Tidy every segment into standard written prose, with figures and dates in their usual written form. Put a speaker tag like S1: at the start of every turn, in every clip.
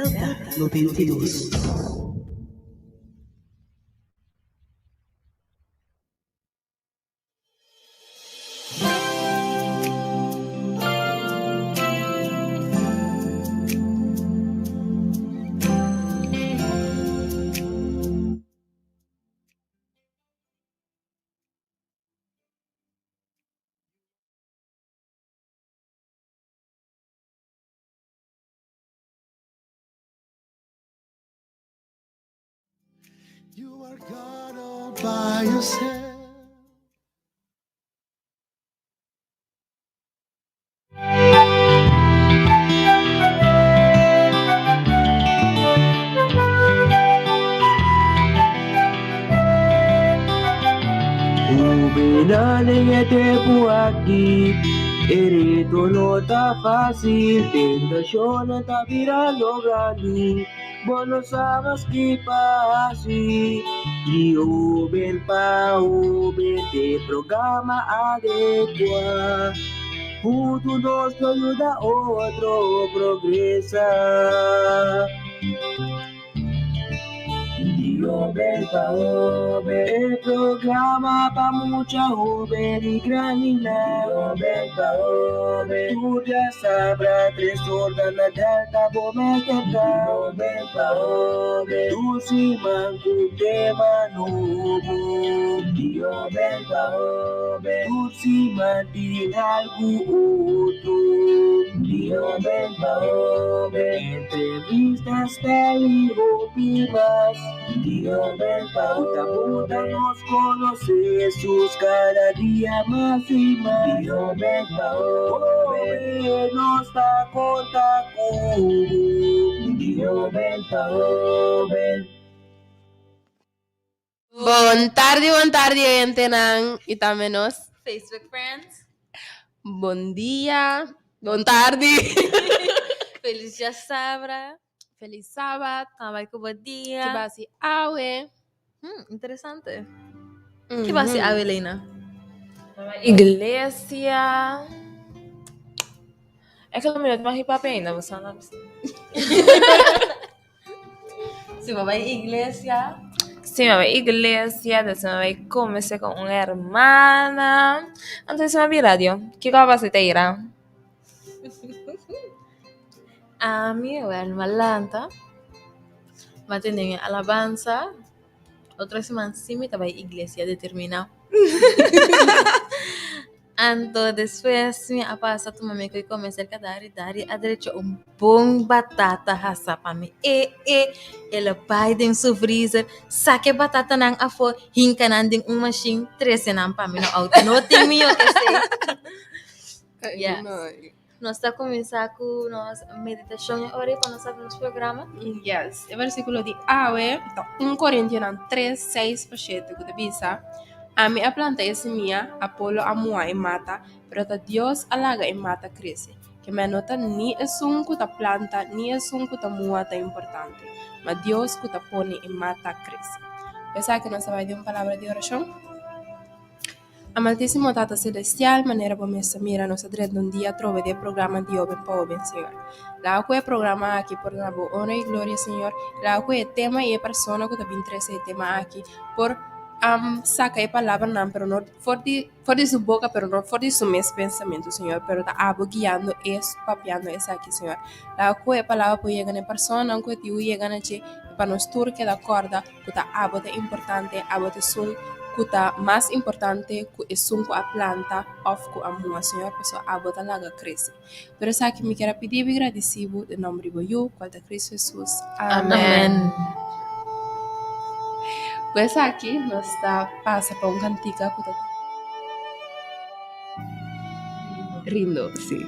S1: Delta 92.
S2: You are God all by yourself.
S3: Hubennan den e tempu aki, e reto no ta fásil, tentashonnan ta birando grandi, bo no sa mas ki pa hasi. Di hóben pa hóben t'e programa adekuá, huntu nos lo yuda otro progresá. Di hoben pa hoben. E programa pa mucha hoben i grandinan. Di hoben pa hoben. Tur djasabra tres orda na Delta bo mester ta. Di hoben pa hoben. Tur siman ku tema nobo. Di hoben pa hoben. Tur siman tin algu otro. Di hoben pa hoben. Entrevista spel i hopi mas. Di hoben pa hoben. Ku ta buta nos konosé Hesus kada dia mas i mas. Di hoben pa hoben. Nos ta konta ku bo. Di hoben pa hoben.
S4: Bon tardi, bon tardi oyentenan y tambe nos.
S5: Facebook friends.
S4: Bon dia, bon tardi.
S5: Feliz djasabra.
S4: Feliz sabat.
S5: Con bai cu bo dia?
S4: Ki basi awe?
S5: Interesante. Ki basi awe, Leina?
S6: Iglesia. E ku mi no ta hip hop ainda, bo sa no.
S5: Si bo bai iglesia.
S6: Si mi bai iglesia, despues mi bai comese con un hermana. Anto si mi bai radio, kiko a pasa te ira?
S5: Ami wel mi a lanta, mi a tende mi alabansa. Otro siman si mi ta bai iglesia determina. Anto despues mi a pasa tuma mi koe kome serka Dari, Dari a drecha un bon batata hasa pa mi. E e, el a bai den su freezer, saka e batatanan afó, hinka nan den un mashin, trese nan pa mi na outo. No tin mihó ke esei. Yes. Nos ta kuminsá ku nos meditashon e ora ei pa nos habri nos programa.
S4: Yes, e versíkulo di awe ta 1 Korintionan 3, 6 pa 7 ku ta bisa, Ami a planta e simia, Apolo a muha e mata, pero ta Dios a laga e mata krese. Kemey no ta ni esun ku ta planta ni esun ku ta muha ta importante, ma Dios ku ta pone e mata krese. Ku esaki nos ta bai den un palabra di orashon. Amantísimo Tata Celestial, manera bo mes ta mira nos a drenta un dia atrobe di e programa di Hoben pa Hoben, Señor. Laga ku e programa aki por duna bo honra i gloria, Señor. Laga ku e tema i e persona ku ta bin trese e tema aki por saka e palabranan, pero no for di for di su boka, pero no for di su mes pensamentu, Señor, pero ta abo guiando es, papiando esaki, Señor. Laga ku e palabra por yega na e personanan ku e tin ku yega na dje, i pa nos tur keda kòrda ku ta abo ta importante, abo ta esun ku ta mas importante ku esun ku a planta òf ku a mua, Señor, pasobra abo ta laga krese. Tur esaki mi kier a pidi bo i gradisí bo den nòmber di bo Yu, kual ta Kristu Hesus. Amèn. Ku esaki nos ta pasa pa un kantika ku ta Rindo, sí.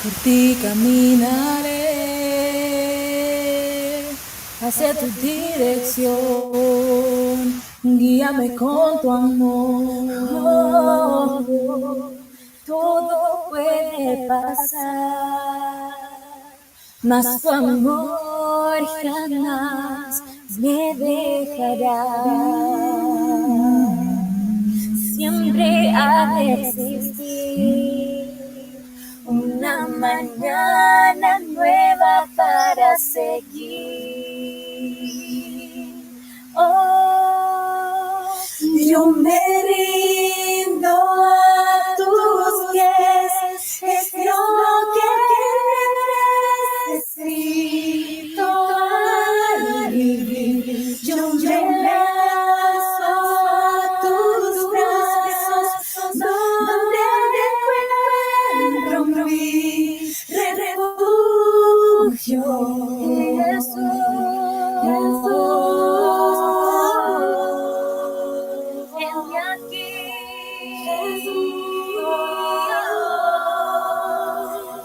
S7: Por ti caminaré hacia tu dirección, guíame con tu amor. Todo puede pasar, mas tu amor. Jamás me dejará. Siempre ha de existir una mañana nueva para seguir. Oh, yo me rindo a tus pies, es lo que necesito al vivir. Yo me lanzo a tus brazos, donde encuentro mi refugio. Jesús, Jesús, heme aquí, Jesús,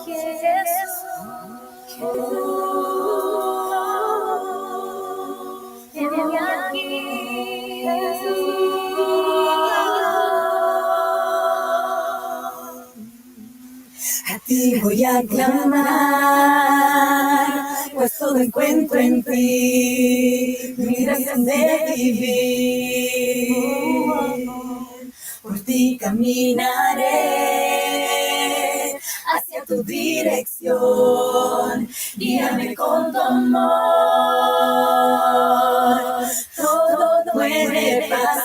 S7: Jesús, heme aquí, Jesús. A ti voy a clamar, pues todo encuentro en ti, mi razón de vivir. Por ti caminaré hacia tu dirección, guíame con tu amor. Todo puede pasar,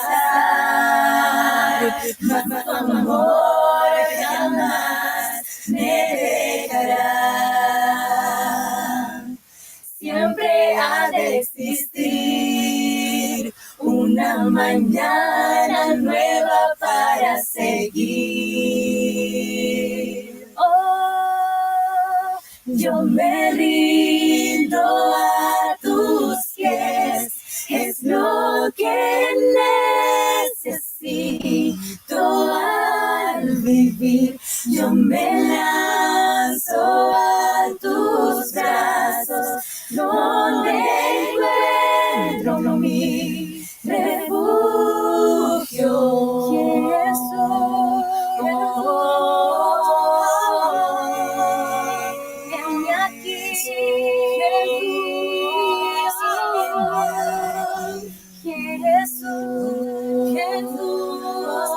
S7: mas tu amor jamás me dejará. Siempre ha de existir una mañana nueva para seguir. Oh, yo me rindo a tus pies, es lo que necesito al vivir. Yo me lanzo a tus brazos, donde encuentro mi refugio. Jesús, heme aquí, Jesús, Jesús,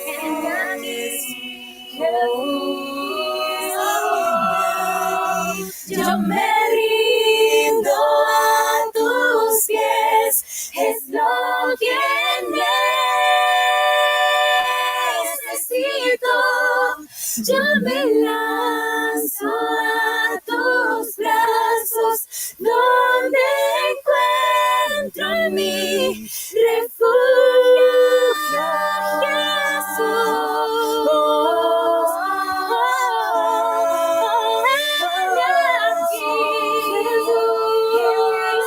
S7: heme aquí, Jesús. Yo me rindo a tus pies, es lo que necesito. Yo me lanzo a tus brazos, donde encuentro mi refugio. Jesús, heme aquí, Jesús,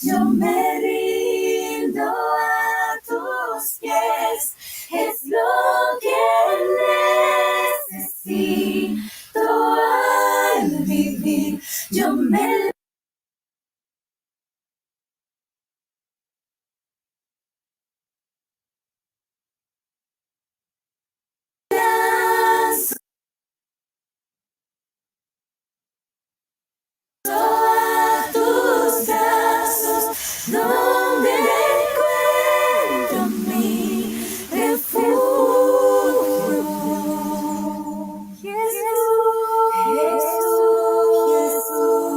S7: Yo me rindo a tus pies, es lo que necesito al vivir. Yo me lanzo a tus brazos, donde encuentro mi refugio. Jesús, Jesús, Jesús.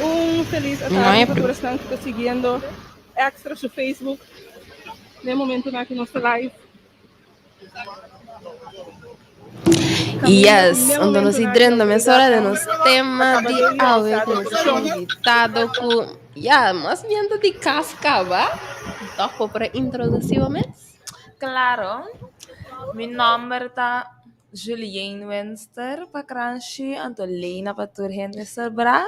S8: Un felis
S4: No
S8: atardi
S4: hay
S8: pa tur esnan ku ta siguiendo Extra su Facebook. Na e momentonan aki nos ta live.
S4: Yes, anto nos i drenta mesora den nos tema di awe ku nos invitado ku ya mas bien ta di kas kaba. Toch bo por a introdusí bo mes?
S6: Claro, mi nomber ta. Juliane Wenster pa Kranshi, anto Leina pa tur hende sobra.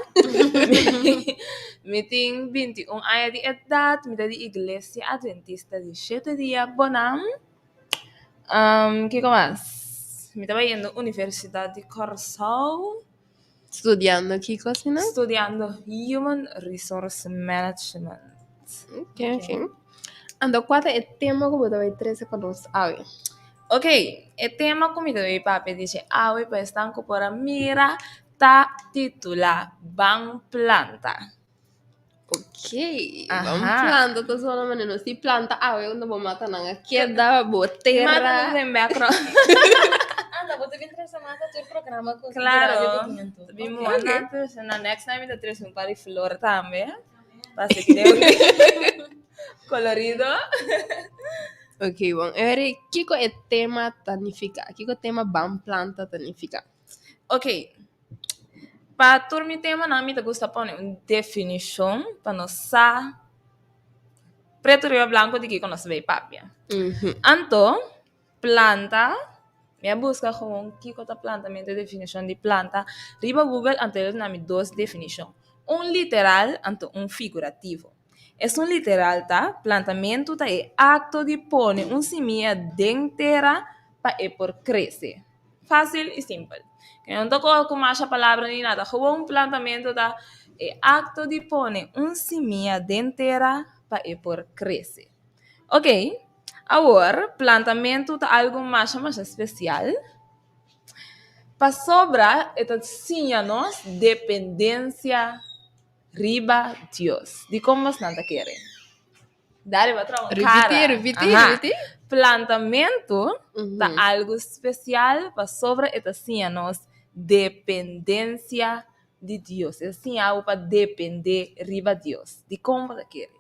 S6: Mi tin 21 aña di edat, mi ta di Iglesia Adventista di Shete Dia Bonam. Kiko mas? Mi ta bayendo Universidat di Kòrsou.
S4: Studiando kiko asina?
S6: Studiando Human Resource Management.
S4: Ok, ok. Anto kua ta e tema ku bo ta bai trese pa nos awe?
S6: Ok, e tema ku mi ta bai papia di dje awe pa esnan ku por a mira ta titulá Ban Planta.
S4: Ok, ban planta ta sona manera nos tin planta awe unda bo matanan a keda, bo tera.
S6: Mata den background.
S5: Anda, bo ta bin trese mata tur programa ku
S6: Claro.
S5: radio ku tin anto.
S6: Bin
S5: Ok.
S6: moa na trese na next time mi ta trese un par di flor tambe. Pa si kede un colorido.
S4: Ok, bon. E weri, kiko e tema ta nifiká? Kiko tema ban planta ta nifiká?
S6: Ok, pa tur mi temanan mi ta gusta pone un definishon pa nos sa pretu riba blanku di kiko nos ta bay papia. Anto, planta, mi a buska gewoon kiko ta plantamentu, e definishon di planta riba Google, anto e duna mi dos definishon, un literal anto un figurativo. Esun literal ta, plantamentu ta e akto di pone un simia den tera pa e por krese. Fácil y simpel. Que no ta cu masha palabra ni nada. Gewoon plantamento ta e acto di pone un simia den tera pa e por crece. Ok, awor plantamento ta algo masha masha especial. Pasobra e ta siña nos dependencia riba Dios. Dicon bosnan ta kere? Dale, bo a traha un
S4: Ripití,
S6: cara.
S4: ripití,
S6: Aha.
S4: ripití.
S6: Plantamentu ta
S4: Ujú.
S6: algu spesial pasobra e ta siña nos dependensia di Dios. E ta siña bo pa dependé riba Dios. Dikon bo ta kere?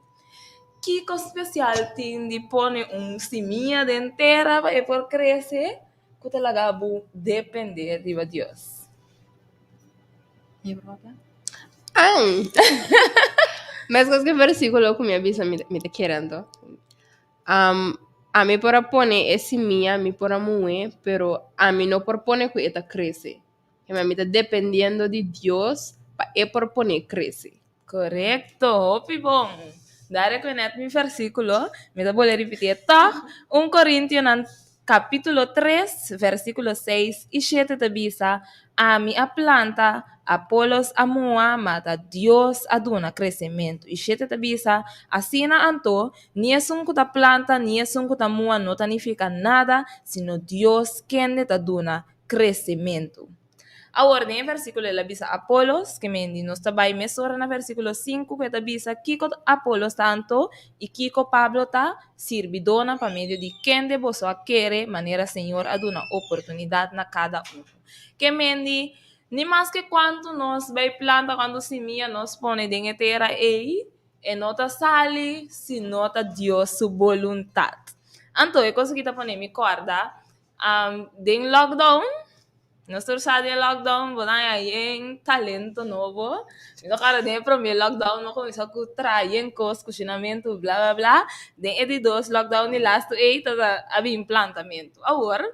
S6: Kiko spesial tin di pone un simia den tera pa e por krese ku ta laga bo dependé riba Dios?
S4: An! Meskos ku e versíkulo ku mi a bisa mi mi ta kere anto. Ami por a pone e simia, mi por a muhé, pero ami no por pone ku e ta krese. Mi ta dependiendo di Dios pa e por pone krese.
S6: Korekto, hopi bon. Dare ku net mi versíkulo, mi ta bolbe ripitié tòg. Un Korintionan kapítulo tres, versíkulo seis i shete ta bisa, Ami a planta, Apolos a muha, ma ta Dios a duna kresementu. I shete ta bisa, Asina anto, ni esun ku ta planta ni esun ku ta muha no ta nifiká nada, sino Dios kende ta duna kresementu. Awor, den e versíkulo el a bisa Apolos, ke men di nos ta bai mesora na versíkulo sinku ku e ta bisa kiko Apolos ta anto i kiko Pablo ta, sirbidónan pa medio di kende boso a kere manera Señor a duna oportunidat na kada unu. Ke men di, ni maske kuantu nos bai planta, kuantu simia nos pone den e tera ei, e no ta sali si no ta Dios su boluntat. Anto, e kos aki ta pone mi kòrda Den lockdown, nos tur sa den lockdown bo ta haña yen talento nobo. Mi ta kòrda den e promé lockdown mi a kuminsá ku traha yen kos, kushinamentu, bla bla bla. Den e di dos lockdown di lastu ei tabata a bin plantamentu. Awor,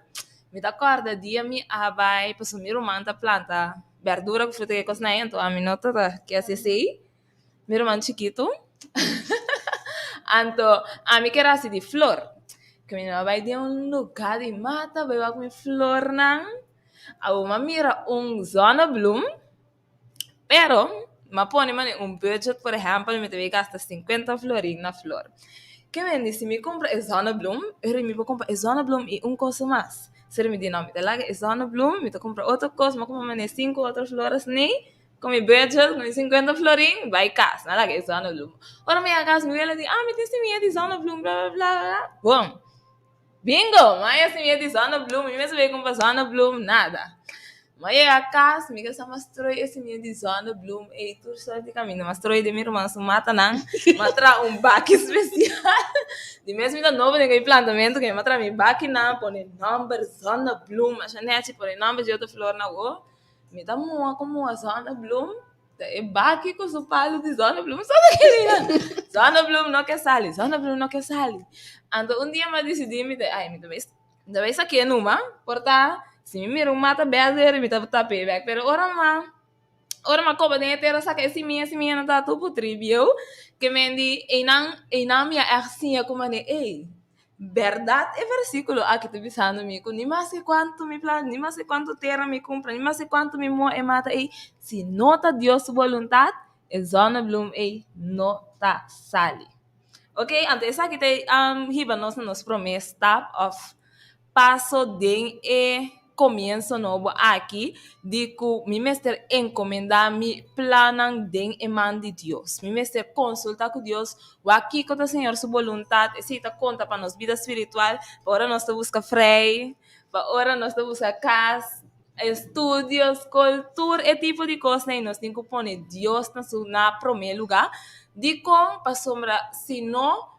S6: mi ta kòrda dia mi a bai, pasobra mi ruman ta planta bèrdura ku fruta ku e kosnan ei, anto ami no tabata ke hasi esei. Mi ruman chikitu. Anto ami ker hasi di flor. Ke mi no bai den un lugá di mata bai wak mi flornan. Awor mi a mira un zonnebloem, pero mi a pone manera un budget por ehèmpel mi ta bai gasta sinkuenta florin na flor. Ke men di si mi kumpra e zonnebloem, ora mi por kumpra e zonnebloem i un kos mas. Seri mi di no mi ta laga e zonnebloem, mi ta kumpra otro kos, mi a kumpra manera sinku otro flor asina. Ku mi budget, ku mi sinkuenta florin, bai kas. Mi a laga e zonnebloem. Ora mi yega kas, mi wela di, ah, mi tin simia di zonnebloem, bla, bla, bla, bla. Bon. Bingo! Mi a haña simia di zonnebloem, mi mester bai kumpra zonnebloem, nada. Mi a yega kas, mi kasa mas stroi e simia di zonnebloem ei tur sort di kaminda. Mi a stroi den mi ruman su matanan. Mi a traha un baki spesial. Di mes mi ta nobo den e plantamentu, ke mi a traha mi bakinan, pone nòmber zonnebloem, asha nèchi, pone nòmber di otro flornan awo. Mi ta muha ku muha zonnebloem, ta e baki ku su palu di zonnebloem so ta kere nan. Zonnebloem no ke sali, zonnebloem no ke sali. Anto un dia mi a disidí mi ta, ai mi ta bai, mi ta bai saké numa, por ta Si mi mira un mata bèrdè mi ta tap'é bèk. Pero ora m'a ora m'a koba den e tera saka e simia, e simia no ta tur putrí bieu. Ke men di einan einan mi a ègt siña ku manera ey bèrdat e versíkulo aki ta bisando mi ku ni maske kuantu mi planta, ni maske kuantu tera mi kumpra, ni maske kuantu mi moha e mata ey, si no ta Dios su boluntat e zònneblum ey no ta sali. Ok, anto esaki ta hiba nos na nos promé stap òf paso den e komienso nobo aki di ku mi mester enkomendá mi plannan den e man di Dios. Mi mester konsultá ku Dios wak kiko ta Señor su boluntat, esei ta konta pa nos bida spiritual, pa ora nos ta buska frei, pa ora nos ta buska kas, estudio, skol, tur e tipo di kosnan i nos tin ku pone Dios na su na promé lugá. Dikon? Pasobra si no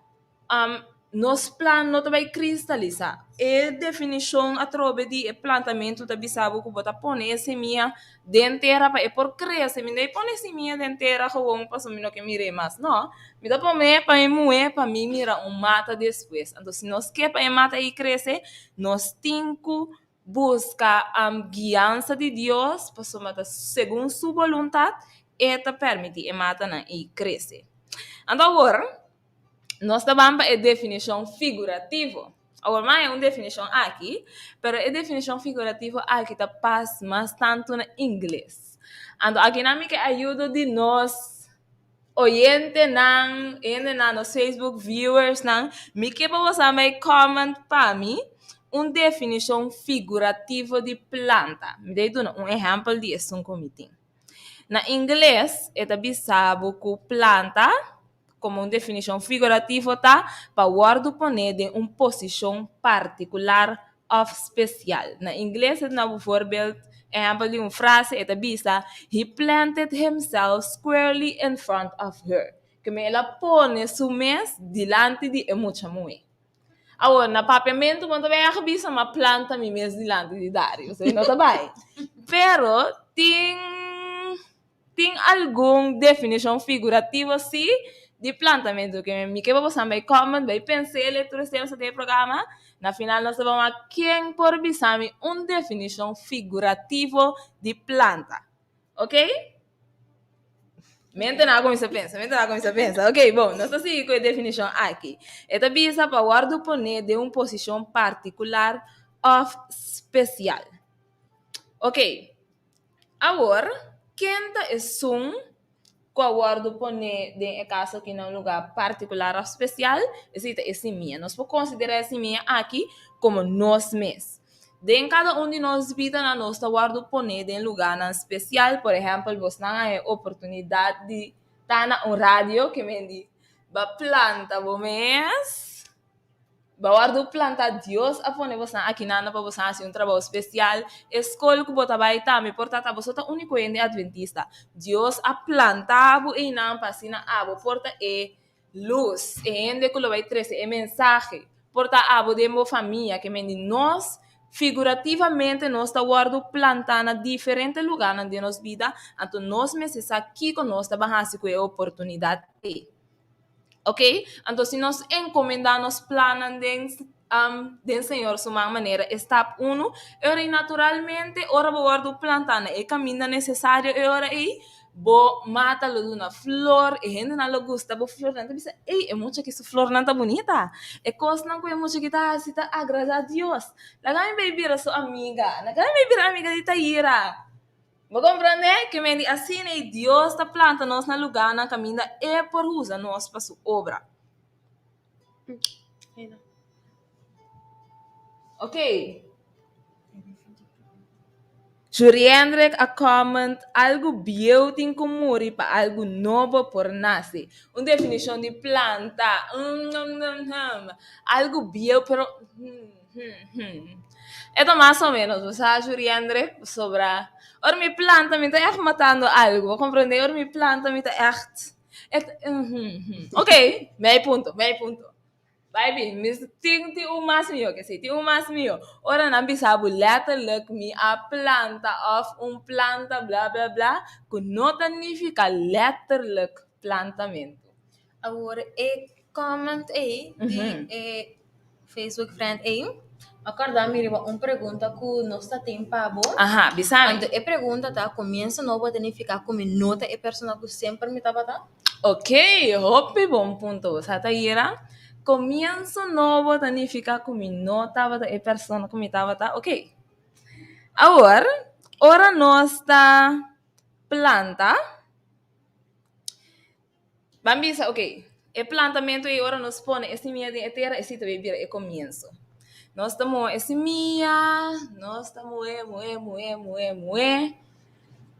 S6: nos plan no ta bai kristalisá. E definishon atrobe di e plantamentu ta bisa bo ku bo ta pone e simia den tera pa e por krese. Mi no e pone simia den tera gewoon pasobra mi no ke mir'é mas. No, mi ta pone pa mi muhé pa mi mira un mata despues. Anto si nos ke pa e mata ei krese, nos tin ku buska guiansa di Dios pasobra ta segun su boluntat e ta permití e matanan ei krese. Anto awor, nos ta ban pa e definishon figurativo. Awor mas e un definishon aki, pero e definishon figurativo aki ta pas mas tantu na ingles. Anto akinan mi ke ayudo di nos oyentenan, hendenan, nos Facebook viewersnan, mi ke pa boso a mai comment pa mi un definishon figurativo di planta. Mi ta duna un ehèmpel di esun ku mi tin. Na ingles e ta bisa bo ku planta komo un definishon figurativo ta pa wòrdu poné den un posishon partikular òf spesial. Na ingles e ta duna bijvoorbeeld ehèmpel di un frase, e ta bisa, He planted himself squarely in front of her. Keme el a pone su mes dilanti di e mucha muhé. Awor, na papiamentu bo no ta bai a bisa m'a planta mi mes dilanti di Dario, esei no ta bai. Pero tin Tin algun definishon figurativo si di plantamentu ke mi ke pa boso bai comment, bai pens'el tur esei nos ta den e programa. Na final nos ta bai wak ken por bisa mi un definishon figurativo di planta. Ok? Mente nan a kuminsá pensa, mente nan a kuminsá pensa. Ok, bon, nos ta sigui ku e definishon aki. E ta bisa pa wòrdu poné den un posishon partikular òf spesial. Ok. Awor, ken ta esun ku a wòrdu poné den e kaso aki na un lugá partikular òf spesial? Esei ta e simia. Nos por konsiderá e simia aki komo nos mes. Den kada un di nos bidanan nos ta wòrdu poné den lugánan spesial. Por ehèmpel, bosnan a haña e oportunidat di ta na un radio ke men di, Ba planta bo mes. Bo a wòrdu plantá, Dios a pone bosan akinan pa bosan hasi un trabou spesial. E skol ku bo ta bai tambe por ta ta boso ta úniko hende adventista. Dios a plantá bo einan pa asina abo por ta e lus, e hende ku lo bai trese e mensahe. Por ta abo den bo famia, ke men di nos figurativamente nos ta wòrdu plantá na diferente lugánan den nos bida, anto nos mester sa kiko nos ta ban hasi ku e oportunidat ei. Ok, anto si nos encomenda nos plannan den um, den Señor su man manera e stap uno, e ora ei naturalmente ora bo wordo planta na e caminda necesario e ora ei bo mata lo duna flor, e hendenan lo gusta bo flor, nan ta bisa, ey, e mucha aki su flornan ta bunita, e cosnan cu e mucha aki ta haci ta agrada Dios, laga mi bay bira su amiga, laga mi bay bira amiga di Taira. Bo komprondé? Ke men di asina ei Dios ta planta nos na lugánan kaminda E por usa nos pa su obra. Ok. Juriendrik a comment, Algu bieu tin ku muri pa algu nobo por nase. Un definishon di planta. Algu bieu pero. E ta mas o menos, bo sa Juriendre, pasobra ora mi planta mi ta ègt matando algu, bo komprendé? Ora mi planta mi ta ègt, e ta ok, mei punto, mei punto. Bai bin, mi tin tin un mas mihó ke esei, tin un mas mihó. Ora nan bisa bo letterlijk mi a planta òf un planta bla bla bla, ku no ta nifiká letterlijk plantamentu.
S5: Awor e comment ei di e Facebook friend ei. Mi a kòrda mi riba un pregunta ku nos ta tin pa bo.
S6: Aha, bisa mi.
S5: Anto e pregunta ta, Komienso nobo ta nifiká ku mi no ta e persona ku semper mi tabata?
S6: Ok, hopi bon punto bo sa Tayira. Komienso nobo ta nifiká ku mi no tabata e persona ku mi tabata? Ok. Awor, ora nos ta planta, Ban bisa, ok, e plantamentu ei ora nos pone e simia den e tera, esei ta bay bira e komienso. Nos ta moe e simia, nos ta moe, moe, moe, moe, moe.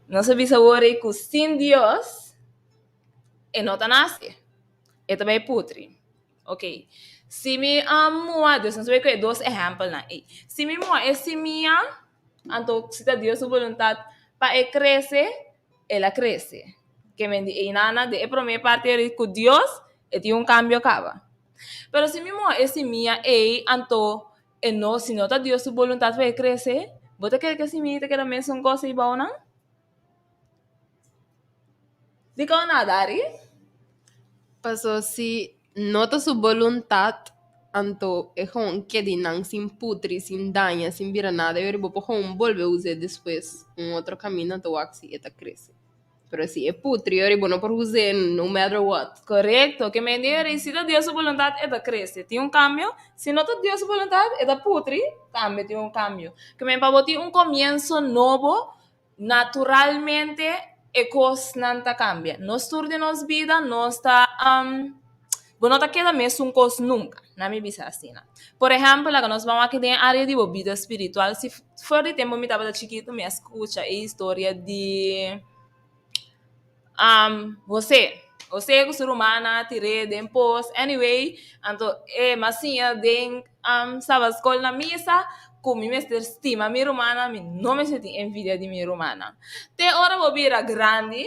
S6: Nos a bisa awor ei ku sin Dios e no ta nase, e ta bay putri. Ok, si mi a moa, dus nos a bay ku e dos ehèmpelnan ei. Si mi moa e simia, anto si ta Dios su boluntat pa e krese, el a krese. Ke men di einana den e promé parti eri ku Dios e tin un kambio kaba. Pero si mi muha e simia ei anto e no si no ta Dios su boluntat pa e krese, bo ta kere ku e simia ta keda mesun kos ei bou nan? Dikon na, Dari?
S4: Paso si no ta su boluntat, anto e gewoon keda nan sin putri, sin daña, sin bira nada, y ora bo por gewoon bolbe us'é despues un otro caminda, anto wak si e ta crece. Pero si e putri, ora bo no por us'é no matter what.
S6: Corecto, ke men di ora si ta Dios su boluntat e ta crece, tin un cambio, si no ta Dios su boluntat e ta putri, tambe tin un cambio. Ke men pa bo tin un comienzo nobo, Naturalmente e kosnan ta kambia. Nos tur den nos bida nos ta bo no ta keda mesun kos nunka, na mi bisa asina. Por ehèmpel, laga nos ban wak den e área di bo bida spiritual, si for di tempu mi tabata chikitu mi a skucha e historia di José. José ku su rumannan a tir'é den pos. Anyway, anto e mas siña den sabaskol na misa ku mi mester stima mi rumannan, mi no mester tin envidia di mi rumannan. Te ora bo bira grandi,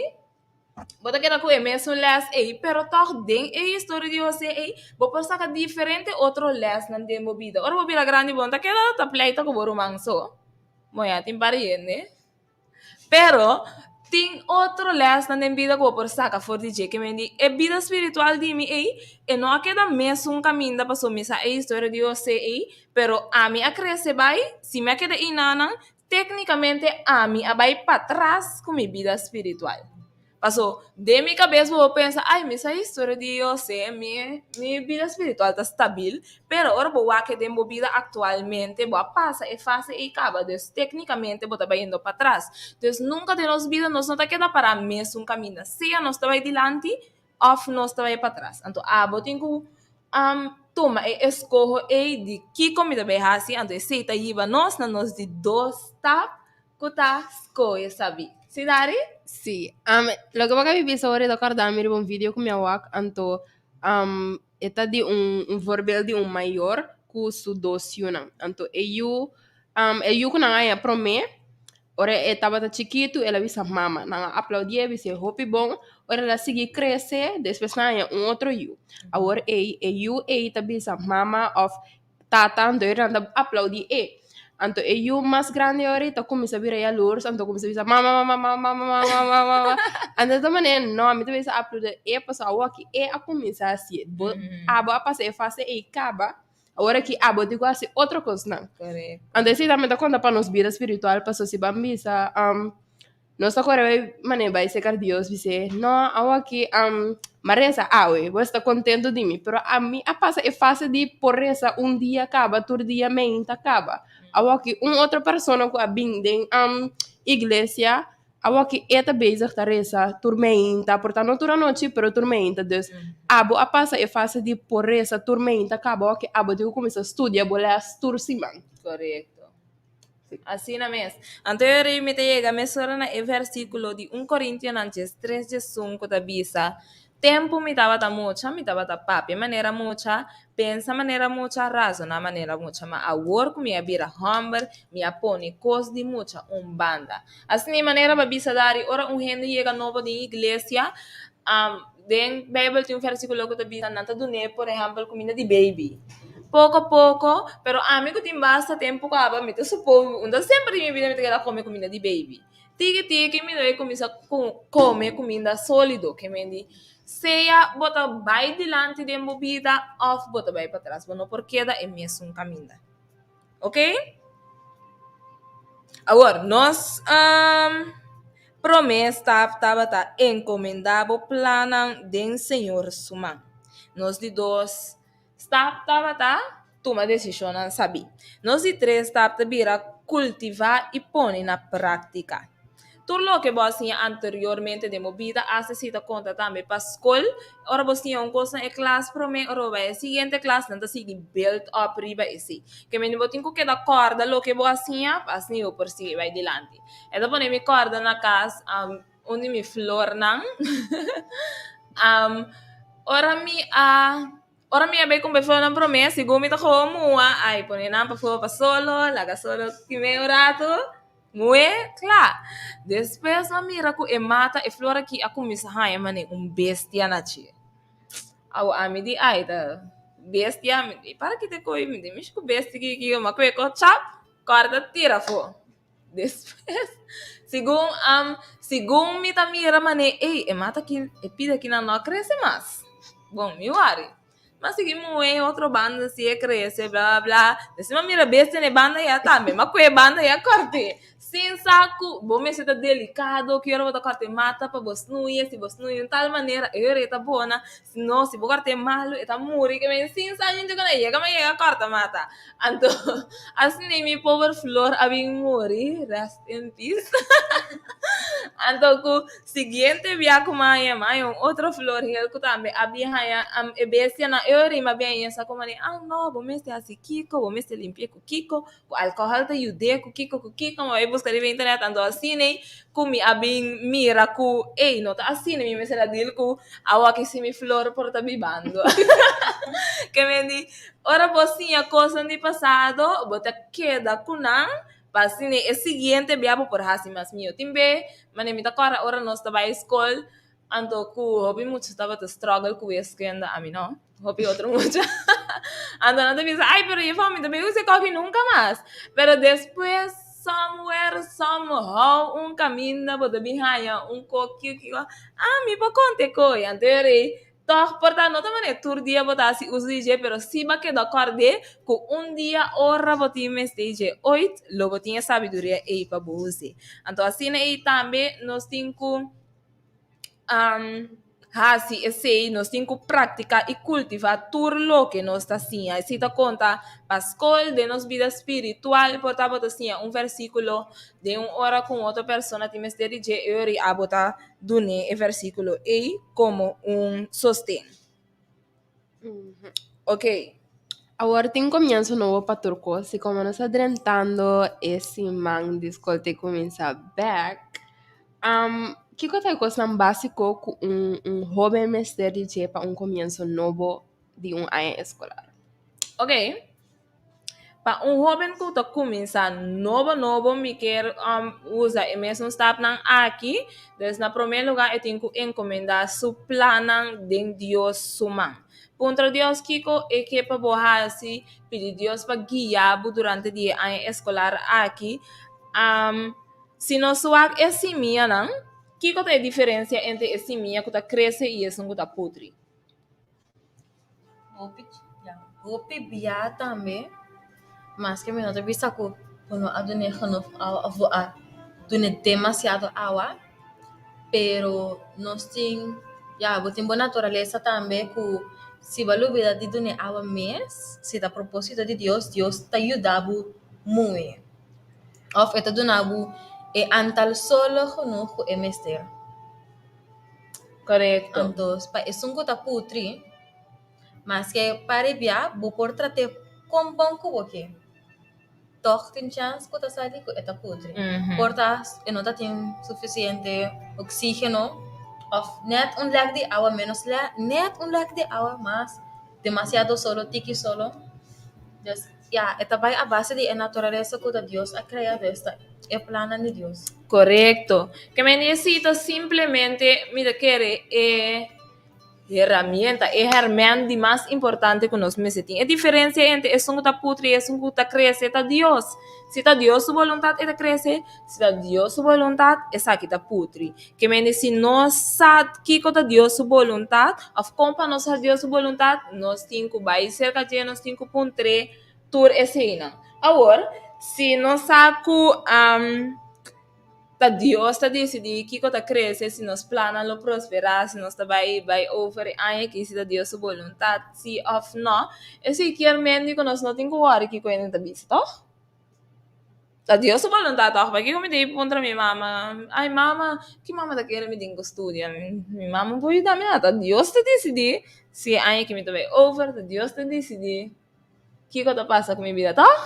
S6: bo ta keda ku e mesun lès ei, pero tòg den e historia di José ei, bo por saka diferente otro lèsnan den bo bida. Ora bo bira grandi, bo no ta keda ta pleita ku bo ruman so. Bo ya tin pariente. Pero, tin otro lèsnan den bida ku bo por saka for di dje. Ke men di, e bida spiritual di mi ei, e no a keda mesun kaminda pasobra mi sa e historia di José ei, pero ami a krese bai, si mi a keda einanan, téknikamente ami a bai patras ku mi bida spiritual. Paso, den mi kabes bo por pensa, ay, mi sa historia di José, mi, mi bida spiritual ta stabil, pero ora bo wak den bo bida aktualmente, bo a pasa e fase ei kaba, dus téknikamente bo ta bayendo patras. Dus nunka den nos bida nos no ta keda pará mesun kaminda, sea nos ta bai dilanti òf nos ta bai patras. Anto abo tin ku tuma e eskoho ei di kiko mi ta bai hasi, anto esei ta hiba nos na nos di dos stap Ku ta skohe sabí. Sí, Dari?
S4: Sí. Um, loke bo a bibi sobre ta kòrda mi riba un video ku mi a wak, anto um, e ta di un, un voorbeeld di un mayor ku su dos yunan. Anto e yu, um, e yu ku nan a haña promé, ora e tabata chikitu el a bisa mama. Nan a aplaudié, bis'é hopi bon. Ora el a sigui krese, despues nan a haña un otro yu. Awor ei, e yu ei ta bisa mama òf Tata anto e nan ta aplaudí e. Anto e yu mas grandi ahorita kuminsá bira yalurs, anto kuminsá bisa mama mama mama mama mama mama. Anto ta manera no, ami ta bisa aplaudí e pasobra awoki e a kuminsá hasié. Bo abo a pasa e fase ei kaba, awor aki abo tin ku hasi otro kosnan. Anto esei tambe ta konta pa nos bida spiritual pasobra si bo a bisa Nos ta kore bai manera bai serka Dios bis'é, No, awaki m'a resa awe, bo esta kontentu di mi, pero ami a pasa e fase di por resa un dia kaba, tur dia meinta kaba. Awaki un otro persona ku a bin den iglesia, awaki e ta bezig ta resa tur meinta, por ta no tur anochi, pero tur meinta. Dus abo a pasa e fase di por resa tur meinta kaba, awaki abo tin ku kuminsá studia bo lès tur siman.
S6: Korekto. Asina mes. Anto e rei mi ta yega mesora na e versíkulo di un Korintionan 13 diesun ku ta bisa, Tempu mi tabata mucha, mi tabata papia manera mucha, pensa manera mucha, razoná manera mucha, ma awor ku mi a bira hòmber, mi a pone kos di mucha un banda. Asina e manera pa bisa dari ora un hende yega nobo den iglesia, Den Bijbel tin un versículo ku ta bisa nan ta dun'é por ehèmpel kuminda di baby. Poko poko, pero ami ku tin basta tempu kaba mi ta supo un ta semper di mi bida mi ta keda kome kuminda di baby. Tiki tiki mi ta bai kuminsá kome kuminda sólido ke men di sea bo ta bai dilanti den bo bida òf bo ta bai patras bo no por keda e mesun kaminda. Ok? Awor, nos um, promé stap tabata encomendá bo plannan den Señor su man. Nos di dos stap tabata tuma desishonnan sabí. Nos di tres stap ta bira kultivá i pone na práktika. Tur loke bo a siña anteriormente den bo bida asta si ta konta tambe pa skol. Ora bo siña un kos na e klas promé, ora bo bai e siguiente klas nan ta sigui build up riba esei. Ke mende bo tin ku keda kòrda loke bo a siña pa asina bo por sigui bai dilanti. E ta pone mi kòrda na kas un di mi flornan ora mi a Ora mi a bay cumpra flornan prome, segun mi ta gewoon mua, ay pone nan pafó pa solo, laga solo kime un rato, muhe, kla. Despues mi a mira cu e mata, e flor aki a cuminsa haña mane un bestia na dje. Awo ami di ay ta bestia, mi di para kita koe, mi di mishi cu bestia ki ki, mi a koe ko chap, corta tira afó. Despues, segun am, segun mi ta mira manera, ey, e mata aki, e pida aki nan no a crece mas. Bon, mi wari. M'a sigui muhe otro banda si e crece, bla bla bla. Despues m'a mira bestia na e banda ya tambe. M'a coge e banda ya corte. Sin sa cu bo mester ta delicado, ki ora bo ta corta e mata pa bo snoei, si bo snoei di un tal manera, e ora e ta bona. Si no, si bo corta e malo, e ta muri. Ke men sin sa jinti cu nan yega, m'a yega corta mata. Anto asina mi pober flor a bin muri, rest in peace. Anto ku siguiente bia ku mi a haña, mi a haña un otro flor hel ku tambe a bin haña e bestianan e ora mi a bin haña sa ku manera, ah no, bo mester hasi kiko, bo mester limpia ku kiko, ku alkohòl ta yud'é ku kiko ku kiko, mi a bai buska riba internet, anto asina ku mi a bin mira ku ey no ta asina mi mester a deal ku awor si mi flor por ta bibando. Ke men di Ora bo siña kosnan di pasado, bo ta keda ku nan pa asina e siguiente bia bo por hasi mas mihó. Tin be, manera mi ta kòrda ora nos ta bai skol, anto ku hopi mucha tabata struggle ku wiskunde, ami no, hopi otro mucha. Anto nan ta bisa, ay pero juffrouw mi ta bai usa e kòfi nunka mas. Pero despues somewhere, somehow, un kaminda bo ta bin haña un koki, ah mi por konta e koe. Anto e rei Tòg, por ta no ta manera tur dia bo ta hasi uso di dje, pero si bo a keda kòrd'é ku un dia ora bo tin mester di dje oit, lo bo tin e sabiduria ei pa bo us'é. Anto asina ei tambe nos tin ku hasi esei, nos tin ku praktiká i kultivá tur loke nos ta siña. Esei ta konta pa skol, den nos bida spiritual, por ta bo ta siña un versíkulo den un ora ku un otro persona tin mester di dje, e ora ei abo ta dun'é e versíkulo ei komo un sosten. Ok.
S4: Awor tin komienso nobo pa tur kos i komo nos ta drentando e siman di skol ta kuminsá bèk, kiko ta e kosnan básiko ku un un hóben mester di dje pa un komienso nobo di un aña eskolar?
S6: Ok. Pa un hóben ku ta kuminsá nobo nobo mi kier usa e mesun stapnan aki. Dus na promé lugá e tin ku enkomendá su plannan den Dios su man. Puntra Dios kiko e ke pa bo hasi, pidi Dios pa guia bo durante di e aña eskolar aki. Si nos wak e simianan, kiko ta e diferensia entre e simia ku ta krese i esun ku ta putri?
S5: Hopi ya hopi bia tambe maske mi no ta bisa ku bo no a dun'é genoeg awa òf bo a dun'é demasiado awa pero nos tin ya bo tin bo naturalesa tambe ku si bo a lubida di dun'é awa mes si ta proposito di Dios, Dios ta yuda bo muhe òf e ta duna bo e antal solo genoeg ku e mester.
S6: Korekto.
S5: Anto pa esun ku ta putri, maske pa ribia bo por trat'é kon bon ku bo ke, tòg tin chans ku ta sali ku e ta putri. Por ta e no ta tin sufisiente oksígeno òf nèt un lèk di awa ménos nèt un lèk di awa mas demasiado solo, tiki solo. Dus ya, e ta bai a base di e naturalesa ku ta Dios a krea, dus ta e plannan di Dios.
S6: Korekto. Ke men nesita simplemente mi ta kere e herramienta, e herment di mas importante ku nos mester tin. E diferensia entre esun ku ta putri i esun ku ta krese ta Dios. Si ta Dios su boluntat e ta krese, si ta Dios su boluntat esaki ta putri. Ke mende si nos sa kiko ta Dios su boluntat òf kon pa nos sa Dios su boluntat, nos tin ku bai serka dje, nos tin ku puntr'é. Tur eseinan. Awor, si nos sa ku ta Dios ta disidí kiko ta krese, si nos plannan lo prosperá, si nos ta bai bai over e aña aki, si ta Dios su boluntat si òf nò, esei kier men di ku nos no tin ku wòri kiko hende ta bisa, tòg? Ta Dios su boluntat tòg? Pakiko mi tin puntra mi mama, Ay mama, ki mama ta kere mi tin ku studia? Mi mama por yuda mi nada. Ta Dios ta disidí si e aña aki mi ta bai over, ta Dios ta disidí kiko ta pasa ku mi bida, tòg?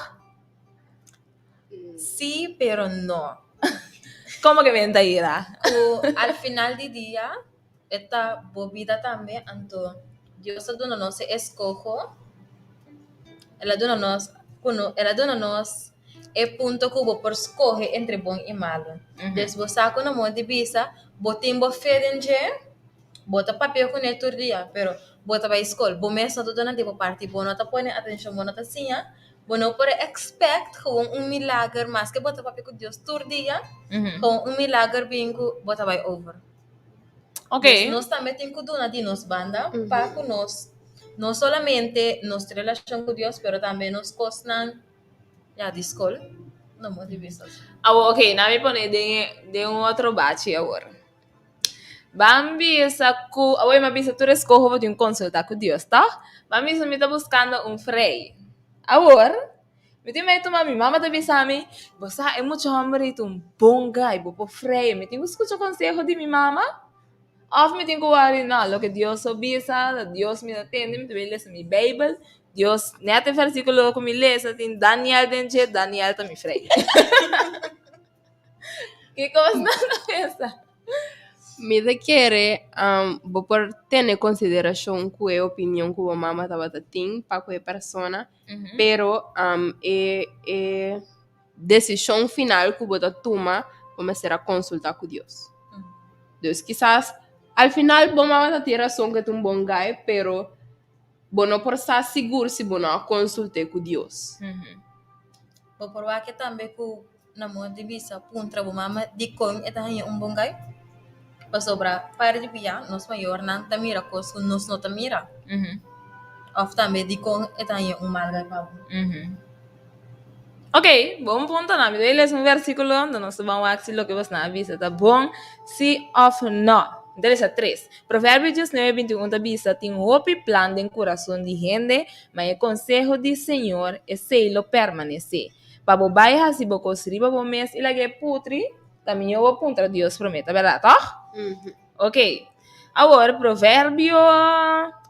S5: Sí, pero no.
S6: Komo ke mi ta ira?
S5: Ku al final di dia e ta bo bida tambe, anto Dios a duna nos e eskoho, el a duna nos ku no el a duna nos e punto ku bo por skohe entre bon i malu. Des bo sa ku na modo di bisa bo tin bo fe den dje, bo ta papia kuné tur dia, pero bo ta bai skol, bo mes no ta duna di bo parti, bo no ta pone atenshon, bo no ta siña, bo no por expect gewoon un milager maske bo ta papia ku Dios tur dia, gewoon un milager bin ku bo ta bai over.
S6: Ok.
S5: Dus nos tambe tin ku duna di nos banda pa ku nos no solamente nos relashon ku Dios pero tambe nos kosnan ya di skol no mo di bisa así.
S6: Awor ok, na mi pone den e den un otro bachi awor. Ban bisa ku awor mi a bisa tur eskoho bo tin konsulta ku Dios tòg? Ban bisa mi ta buskando un frei. Awor Mi tin mei tuma mi mama ta bisa mi, bo sa e mucha homber ei ta un bon guy, bo por frei. Mi tin ku skucha konseho di mi mama? Òf mi tin ku wòrdu no, loke Dios so bisa, Dios mi ta tende, mi ta bai lesa mi Beibel, Dios, nèt e vèrsikulo ku mi lesa tin Daniel den dje, Daniel ta mi frei. Kiko bo sta ta pensa?
S4: Mi ta kere bo por tene konsiderashon ku e opinion ku bo mama tabata tin pa ku e persona, pero e e desishon final ku bo ta tuma bo mester a konsultá ku Dios. Dus kisas al final bo mama ta tin rason ku e ta un bon guy, pero bo no por sa sigur si bo no a konsult'é ku Dios.
S5: Bo por wak tambe ku Na modo di bisa, puntra bo mama dikon e ta haña un bon gai. Pasobra par di bia nos mayornan ta mira kos ku nos no ta mira. Òf tambe dikon e ta haña un mal gai pa bo.
S6: Ok, bon punto nan. Mi ta lesa un versíkulo anto nos ta ban wak si loke bosnan a bisa ta bon, si òf nò. Mi ta lesa tres. Proverbio diesnuebe bintiun ta bisa, Tin hopi plan den kurason di hende, ma e konseho di señor, esei lo permanesé. Pa bo bai hasi bo kos riba bo mes i lag'é putri, ta mihó bo puntra Dios promé. Ta bèrdat, tòg? Ok. Awor, Proverbio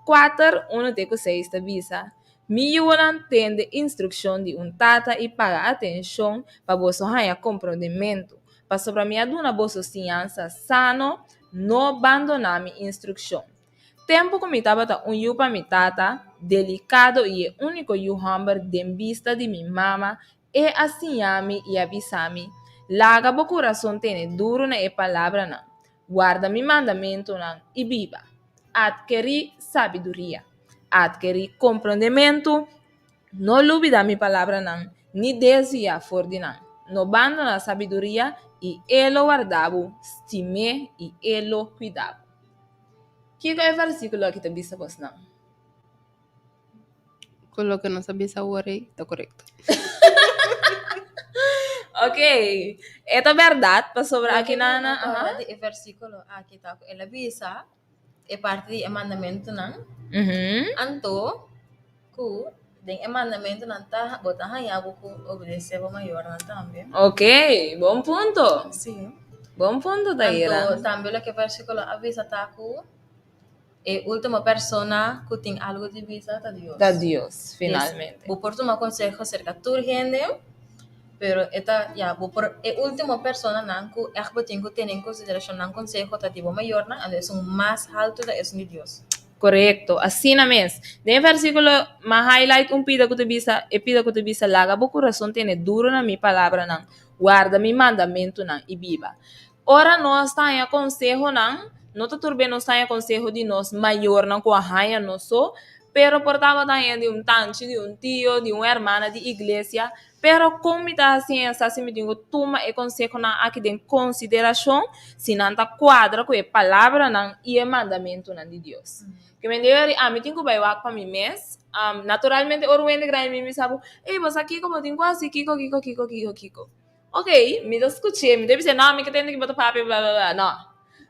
S6: kuater, unu te ku seis ta bisa, Mi yunan, tende instrukshon di un tata i paga atenshon pa boso haña komprondementu, pasobra mi a duna boso siñansa sano, no bandoná mi instrukshon. Tempu ku mi tabata un yu pa mi tata, delikado i e úniko yu hòmber den bista di mi mama, e a siña mi i a bisa mi, Laga bo kurason tene duru na e palabranan, warda mi mandamentunan i biba. Atkerí sabiduria, atkerí komprondementu, no lubidá mi palabranan, ni desviá for di nan. No bandoná sabiduria, i e lo warda bo, stim'é i e lo kuida bo. Kiko e versíkulo aki ta bisa bosnan?
S4: Ku loke nos a bisa awor ei ta korekto.
S6: Ok, e ta bèrdat pasobra aki nan
S5: Loke mi a kòrda di e versíkulo aki ta ku el a bisa e parti di e mandamentunan, anto ku den e mandamentunan ta bo ta haña bo ku obedesé bo mayornan tambe.
S6: Ok, bon punto.
S5: Sí.
S6: Bon punto, Taira.
S5: Anto tambe loke versíkulo a bisa ta ku e último persona ku tin algu di bisa ta Dios.
S6: Ta Dios, finalmente.
S5: Bo por tuma konseho serka tur hende, pero e ta, ya, bo por, e último personanan ku ègt bo tin ku tene en konsiderashon nan konseho ta di bo mayornan, anto esun mas haltu ta esun di Dios.
S6: Korekto, asina mes. Den e versíkulo m'a highlight un pida ku ta bisa, e pida ku ta bisa, Laga bo kurason tene duru na mi palabranan, warda mi mandamentunan i biba. Ora nos ta haña konsehonan, no ta tur be nos ta haña konseho di nos mayornan ku a haña nos so, Pero por tabata haña di un tanchi, di un tio, di un hermana di iglesia. Pero kon mi ta hasi sa si mi tin ku tuma e konsehonan aki den konsiderashon, si nan ta kuadra ku e palabranan i e mandamentunan di Dios. Ke men debe ri ami tin ku bai wak pa mi mes. Naturalmente ora un hende grandi mi bisa bo, ey bo sa kiko bo tin ku hasi kiko kiko kiko kiko kiko. Ok, mi ta skuch'é, mi ta bisa no mi ke tende ki bo ta papia bla bla bla, no.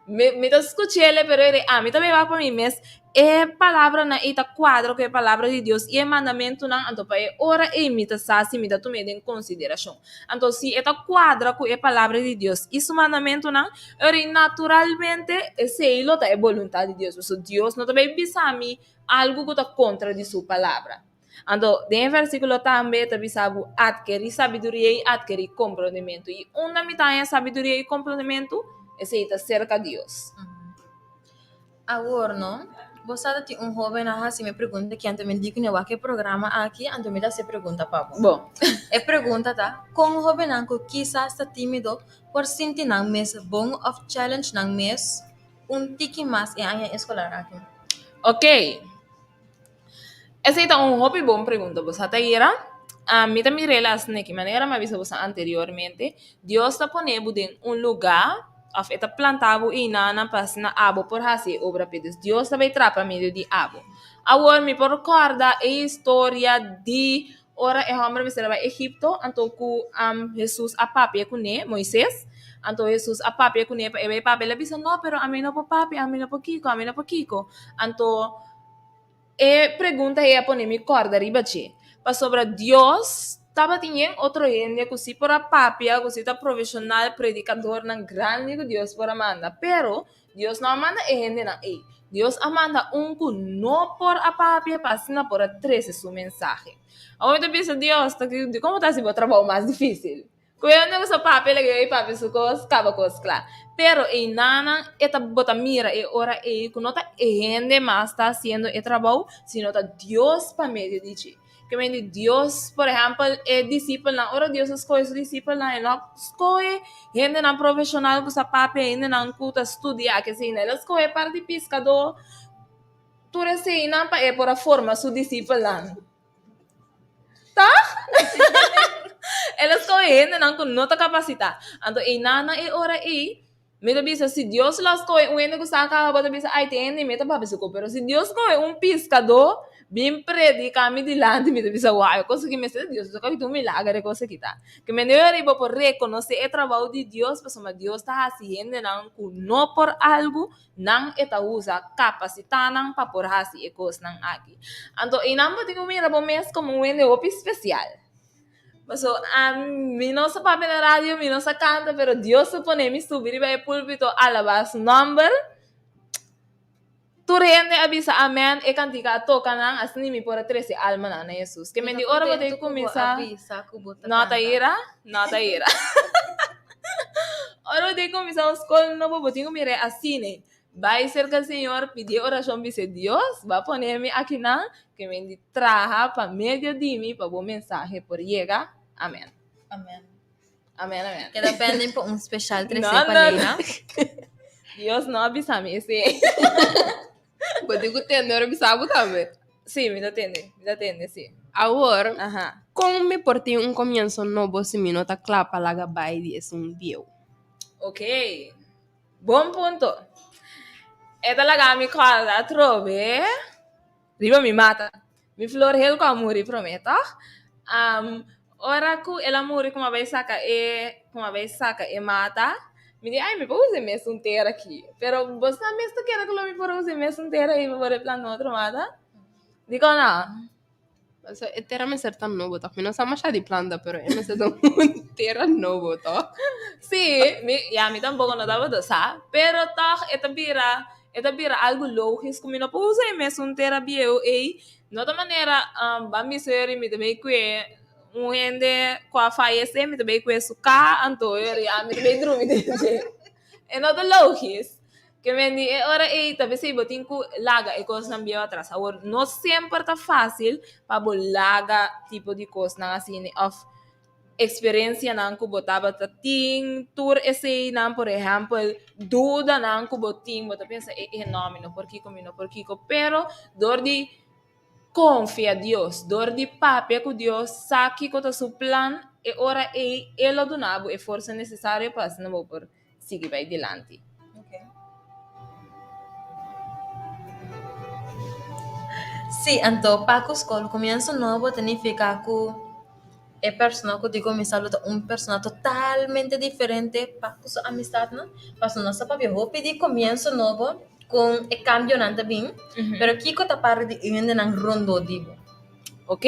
S6: Mi mi ta skuch'é pero eri ami ta bai wak pa mi mes e palabranan ei ta kuadra ku e palabra di Dios i e mandamentunan, anto pa e ora ei mi ta sa si mi ta tum'é den konsiderashon. Anto si e ta kuadra ku e palabra di Dios i su mandamentunan, e ora ei naturalmente esei lo ta e boluntat di Dios, pasobra Dios no ta bai bisa mi algu ku ta kontra di su palabra. Anto, den e versíkulo tambe e ta bisa bo atkerí sabiduria i atkerí komprondementu. I unda mi ta haña sabiduria i komprondementu? Esei ta serka Dios.
S5: Awor no, bo sa ta tin un hóben a hasi mi pregunta aki, anto mi di kuné wak e programa aki, anto mi ta hasi e pregunta pa bo.
S6: Bo.
S5: E pregunta ta, kon hóbennan ku kisas ta tímido por sinti nan mes bon òf challenge nan mes un tiki mas e aña eskolar aki?
S6: Oké. Esei ta un hopi bon pregunta bo sa ta yera. Mi ta mira el asina ki manera mi a bisa boso anteriormente, Dios ta pone bo den un lugá òf e ta planta bo einanan pa asina abo por hasi e obra p'e. Dus Dios ta bai traha pa medio di abo. Awor mi por kòrda e historia di ora e hòmber mester a bai Egipto anto ku Hesus a papia kuné, Moises, anto Hesus a papia kuné pa e bai papia, el a bisa no pero ami no por papia, ami no por kiko, ami no por kiko. Anto E pregunta ei a pone mi kòrda riba dje, pasobra Dios tabatin yen otro hende ku si por a papia, ku si ta profeshonal, predikadornan grandi ku Dios por a manda. Pero, Dios no a manda e hendenan ei. Dios a manda un ku no por a papia pa asina por a trese su mensahe. Awor mi ta bisa, Dios, ta dikon bo ta hasi bo trabou mas difísil? Ku e hende ku sa papia lege ei papia su kos, kaba kos kla. Pero einanan e ta bo ta mira e ora ei ku no ta e hende mas ta hasiendo e trabou, sino ta Dios pa medio di dje. Ke men di Dios, por ehèmpel, e disipelnan, ora Dios a skohe su disipelnan, e no a skohe hendenan profeshonal ku sa papia, hendenan ku ta studia, kesei, el a skohe par di piskadó, tur eseinan pa e por a forma su disipelnan. Tòg? El a skohe hendenan ku no ta kapasitá. Anto einan e ora ei, mi ta bisa, si Dios lo a skohe un hende ku sa kaba, bo ta bisa, ai, tin hende mi ta papia su kos. Pero si Dios skohe un piskadó bin prediká mi dilanti, mi ta bisa, wou, e kos aki mester di Dios, pasobra ku ta un milager e kos aki ta. Ke mende ora ei bo por rekonosé e trabou di Dios, pasobra Dios ta hasi hendenan ku no por algu Nan e ta usa kapasitá nan pa por hasi e kosnan aki. Anto einan bo tin ku mira bo mes komo un hende hopi spesial. Paso ami no sa papia na radio, mi no sa kanta, pero Dios a pone mi subi riba e pulpito alabá su nòmber. Tur hende a bisa amèn, e kantika a toka nan, asina mi por a trese almanan na Hesus. Ke men di ora bo tin kuminsá. No ta ira, no ta ira. Ora bo tin kuminsá un skol nobo, bo tin ku mira e asina. Bai serka Señor, pidi orashon, bisa Dios, bo a pone mi akinan, ke men di traha pa medio di mi pa bo mensahe por yega. Amen.
S5: Amen.
S6: Amen, amen.
S5: Keda pending pa un special trese
S6: No,
S5: pa
S6: no,
S5: Leila.
S6: Dios no a bisa mi esei.
S4: Bo tin ku tende ora bisa bo tambe.
S6: Sí, mi ta tende, mi ta tende, sí.
S4: Awor,
S6: Aha.
S4: kon mi por tin un komienso nobo si mi no ta kla pa laga bai di esun bieu?
S6: Ok, bon punto. E ta laga mi kòrda atrobe riba mi mata. Mi flor hel ku a muri promé, tòg? Ora ku el a muri ku mi a bai saka e, ku mi a bai saka e mata, mi di, ai mi por usa e mesun tera aki. Pero bo sa mes ta kere ku lo mi por usa e mesun tera ei pa por e planta otro mata? Dikon no?
S4: Pasobra e tera mester ta nobo tòg. Mi no sa masha di planta, pero e mester ta un tera nobo tòg.
S6: Sí, mi, ya mi tampoko no tabata sa, pero tòg e ta bira, e ta bira algu lógis ku mi no por usa e mesun tera bieu ei. No ta manera ban bisa yori mi ta bay kue un hende ku a fayesé, mi ta bay kue su kaha, anto yori ami ta bay drumi den dje. E no ta lógis. Ke men di e ora ei ta p'esei bo tin ku laga e kosnan bieu atras. Awor, no semper ta fásil pa bo laga tipo di kosnan asina òf eksperensianan ku bo tabata tin, tur eseinan, por ehèmpel, dudanan ku bo tin, bo ta pensa, e e no, mi no por kiko, mi no por kiko, pero dor di. konfia Dios, dor di papia ku Dios, sa kiko ta su plan, e ora ei E lo duna bo e forsa nesesario pa asina bo por sigui bai dilanti.
S5: Sí, anto pa ku skol komienso nobo ta nifiká ku e persona ku tin kuminsá lo ta un persona totalmente diferente pa ku su amistatnan, pasobra nos ta papia hopi di komienso nobo kon e kambionan ta bin, pero kiko ta parti di e hendenan rondó di bo?
S6: Ok,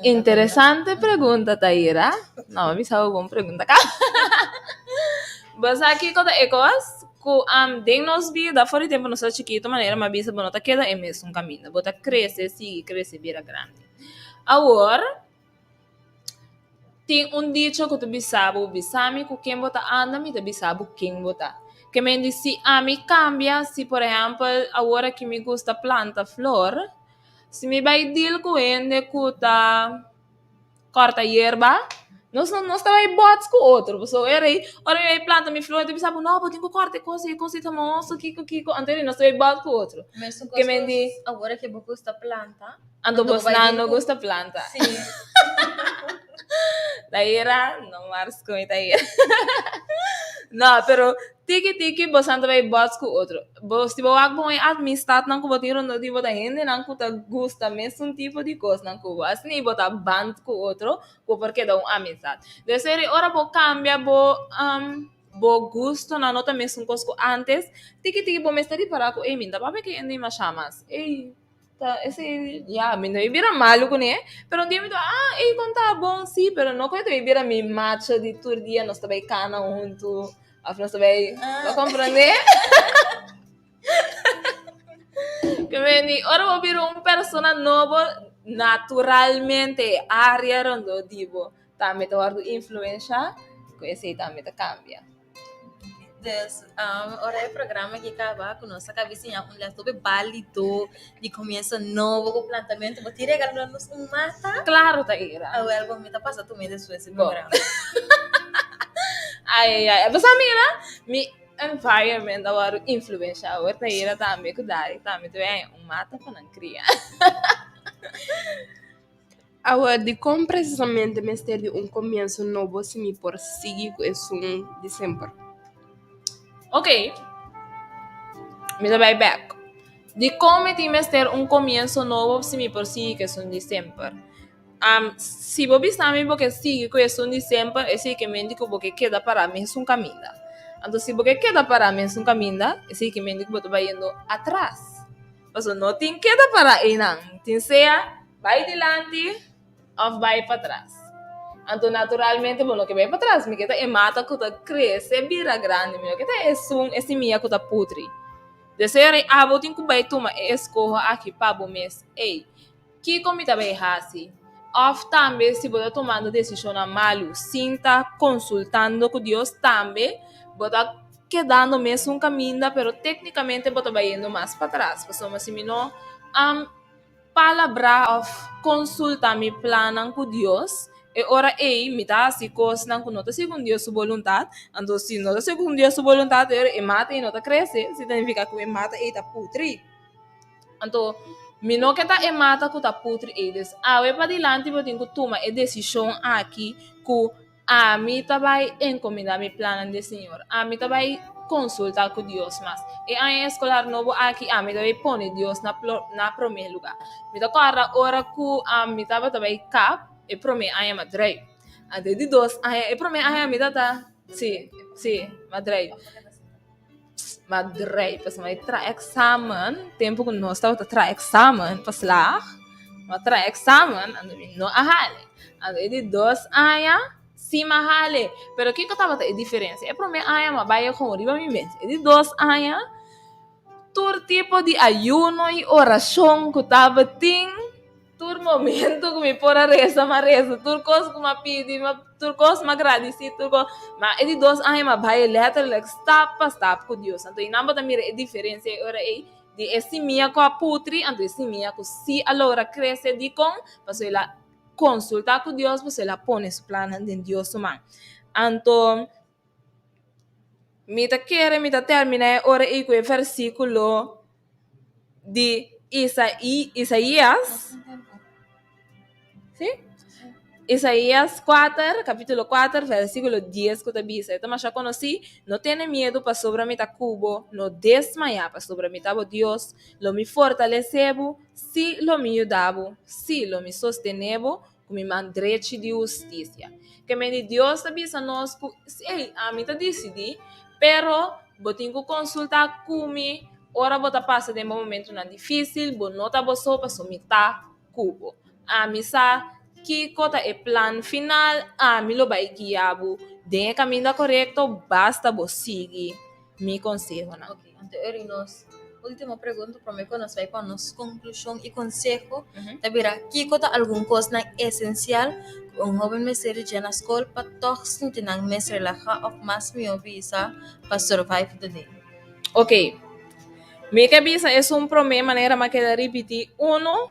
S6: interesante pregunta Taira, no mi bisa bo bon pregunta ka. Bo sa kiko ta e kos? Ku den nos bida for di tempu nos ta chikito manera mi a bisa bo no ta keda e mesun kaminda, bo ta krese sigui krese bira grandi. Awor, tin un dicho ku ta bisa bo, Bisa mi ku ken bo ta anda, mi ta bisa bo ken bo ta. Ke men di si ami kambia, si por ehèmpel awor aki mi gusta planta flor, si mi bai deal ku hende ku ta kòrta yerba, nos no nos ta bai bòts ku otro, pasobra ora ei ora mi bai planta mi flor, mi ta bisa bo, no, bo tin ku kòrta e kos ei, e kos ei ta moso, kiko kiko, anto nos ta bai bòts ku otro.
S5: Mesun
S6: Ke
S5: kos
S6: men di.
S5: Awor aki bo gusta planta.
S6: Anto bosnan no gusta planta.
S5: Sí.
S6: Taira, no mars ku mi Taira. No, pero tiki tiki bosnan ta bai bots ku otro. Bo, si bo wak bon e amistadnan ku bo tin rondó di bo ta hendenan ku ta gusta mesun tipo di kosnan ku bo. Asina bo ta band ku otro ku bo por keda un amistad. Despues ora bo kambia bo bo gustonan no ta mesun kos ku antes, tiki tiki bo mester ripará ku ey mi no ta papia ku e hende masha mas. Ey. Ta esei ya mi no e bira malu kuné pero un dia mi ta ah ey kon ta bon si pero no ku e ta bira mi macho di tur dia nos ta bai kana huntu of nos ta bai bo komprondé ke meni ora bo bira un persona nobo naturalmente e area rondó di bo tambe ta wòrdu influensha ku esei tambe ta kambia.
S5: Dus, ora e programa aki kaba ku nos a kaba di siña un les hopi bálido di komienso nobo ku plantamentu, bo tin regalá nos un mata?
S6: Klaro ta era.
S5: Awel, bo mi ta pasa tu mi despues di programa.
S6: Ai, ai, ai. Bo sa mira, mi environment a wòrdu influenshá awor ta era tambe ku Dari tambe ta bai haña un mata pa nan kria.
S4: Awor, dikon presisamente mester di un komienso nobo si mi por sigui ku esun di semper?
S6: Ok, mi ta bai bèk. Dikon mi tin mester un komienso nobo si mi por sigui ku esun di semper? Si bo bisa mi bo ke sigui ku esun di semper, esei ke menti ku bo ke keda pará mesun kaminda. Anto si bo ke keda pará mesun kaminda, esei ke menti ku bo ta bayendo atras. Pasobra no tin keda pará einan, tin sea bai dilanti òf bai patras. Anto naturalmente bo no ke bai patras, mi ke ta e mata ku ta krese bira grandi, mi no ke ta esun e simia ku ta putri. Deseo rei abo tin ku bai tuma e eskoho aki pa bo mes, Ey, kiko mi ta bai hasi? Òf tambe si bo ta tumando desishonnan malu sin ta konsultando ku Dios tambe bo ta kedando mesun kaminda pero téknikamente bo ta bayendo mas patras pasobra si mi no palabrá òf konsultá mi plannan ku Dios e ora ei mi ta hasi kosnan ku no ta segun Dios su boluntat anto si no ta segun Dios su boluntat e ora e mata ei no ta krese si ta nifiká ku e mata ei ta putri anto mi no ke ta e mata ku ta putri ei dus awe padilanti bo tin ku tuma e desishon aki ku Ami ta bai encomenda mi plannan den Señor. Ami ta bai consulta cu Dios mas. E aña escolar nobo aki ami ta bai pone Dios na na prome lugar. Mi ta corda ora cu ami tabata bai cap e prome aña m'a drei. Anto e di dos aña, e prome aña mi tata, si, si, m'a drei. M'a drei pasobra mi traha examen, tempo cu nos tabata traha examen pa slaag, m'a traha examen anto mi no a hale. Anto e di dos aña si m'a hale, pero kico tabata e diferencia? E prome aña m'a bai gewoon riba mi mes, e di dos aña tur tipo di ayuno y oracion cu tabatin, Tur momento ku mi por a resa, m'a resa. Tur kos ku m'a pidi, m'a, tur kos m'a gradisí, tur kos. Ma e di dos aña m'a bai letterlijk stap pa stap ku Dios. Anto einan bo ta mira e diferensia e ora ei di e simia ku a putri anto e simia ku sí a logra krese. Dikon? Pasobra el a konsultá ku Dios, pasobra el a pone su plannan den Dios su man. Anto mi ta kere mi ta terminá e ora ei ku e versíkulo di. Isaí, Isaías, sí? Isaías 4, capítulo 4, versículo 10 ku ta bisa, e ta masha konosí, No tene miedu pasobra mi ta ku bo, no desmayá pasobra mi ta bo Dios, lo mi fortalesé bo, sí, lo mi yuda bo, sí, lo mi sostené bo ku mi man drechi di hustisia. Ke men di Dios ta bisa nos ku, ey, ami ta disidí, pero bo tin ku konsultá ku mi ora bo ta pasa den bo momentunan difísil, bo no ta bo so pasobra mi ta ku bo. Ami sa kiko ta e plan final, ami lo bai guia bo den e kaminda korekto, basta bo sigui mi konsehonan.
S5: Ok, anto eri nos ultimo pregunta prome ku nos bai pa nos konklushon i konseho ta bira kiko ta algun kosnan esensial ku un hoben mester di dje na skol pa tòg sinti nan mes relahá òf mas mihó bisa pa survive the day?
S6: Ok, Mi ke bisa esun promé manera m'a keda ripití, Uno,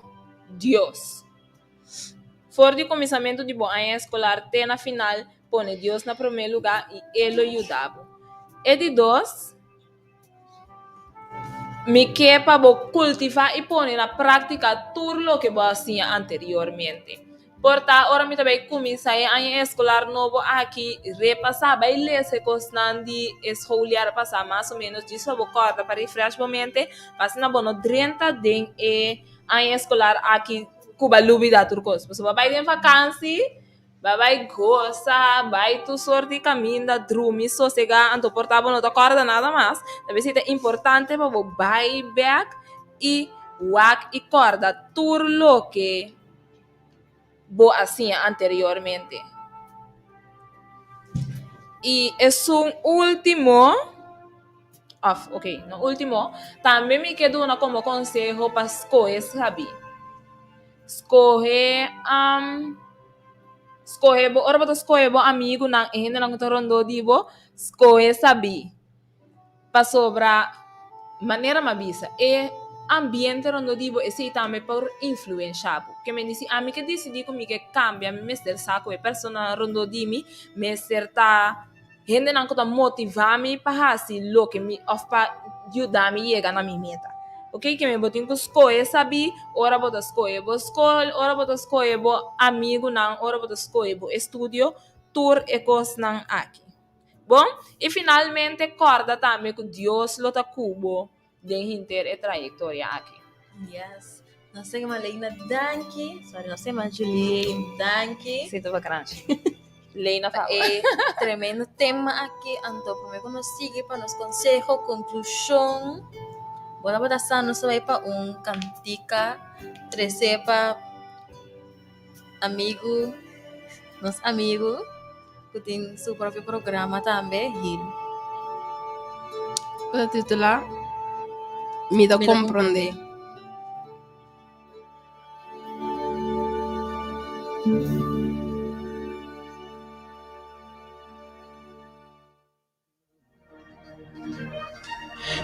S6: Dios. For di kuminsamentu di bo aña eskolar te na final, pone Dios na promé lugá i E lo yuda bo. E di dos, mi ke pa bo kultivá i pone na práktika tur loke bo a siña anteriormente. Por ta ora mi ta bai kuminsá e aña eskolar nobo aki, repasá, bai lesa e kosnan di e schooljaar pasá mas o ménos djis pa bo kòrda pa refresh bo mente, pa asina bo no drenta den e aña eskolar aki ku bo a lubidá tur kos. Pasobra bo a bai den vakansi, bo a bai gosa, bai tur sort di kaminda, drumi, sosegá, anto por ta bo no ta kòrda nada mas. Ta bes ta importante pa bo bai bèk i wak i kòrda tur loke. bo a siña anteriormente. I esun último, òf ok, no último, tambe mi ke duna komo konseho pa skohe sabí. Skohe, skohe bo, ora bo ta skohe bo amigunan, e hendenan ku ta rondó di bo, skohe sabí. Pasobra, manera m'a bisa, e ambiente rondó di bo esei tambe por influenshá bo. Ke men di si ami ke disidí ku mi ke kambia, mi mester sa ku e personanan rondó di mi mester ta hendenan ku ta motivá mi pa hasi loke mi òf pa yuda mi yega na mi meta. Oke, ke men bo tin ku skohe sabí ora bo ta skohe bo skol, ora bo ta skohe bo amigunan, ora bo ta skohe bo estudio, tur e kosnan aki. Bon, i finalmente kòrda tambe ku Dios lo ta ku bo den henter e trayektoria aki.
S5: Yes. Nos ta yama Leina danki. Sorry, nos ta yama Juliane danki.
S6: Sí, ta bakranchi. Leina
S5: Pa e tremendo tema aki. Anto prome ku nos sigui pa nos konseho, konklushon. Bo tabata sa nos ta bai pa un kantika trese pa amigu, nos amigu. Ku tin su propio programa tambe, Gil.
S4: Ku ta titulá Mi ta komprondé.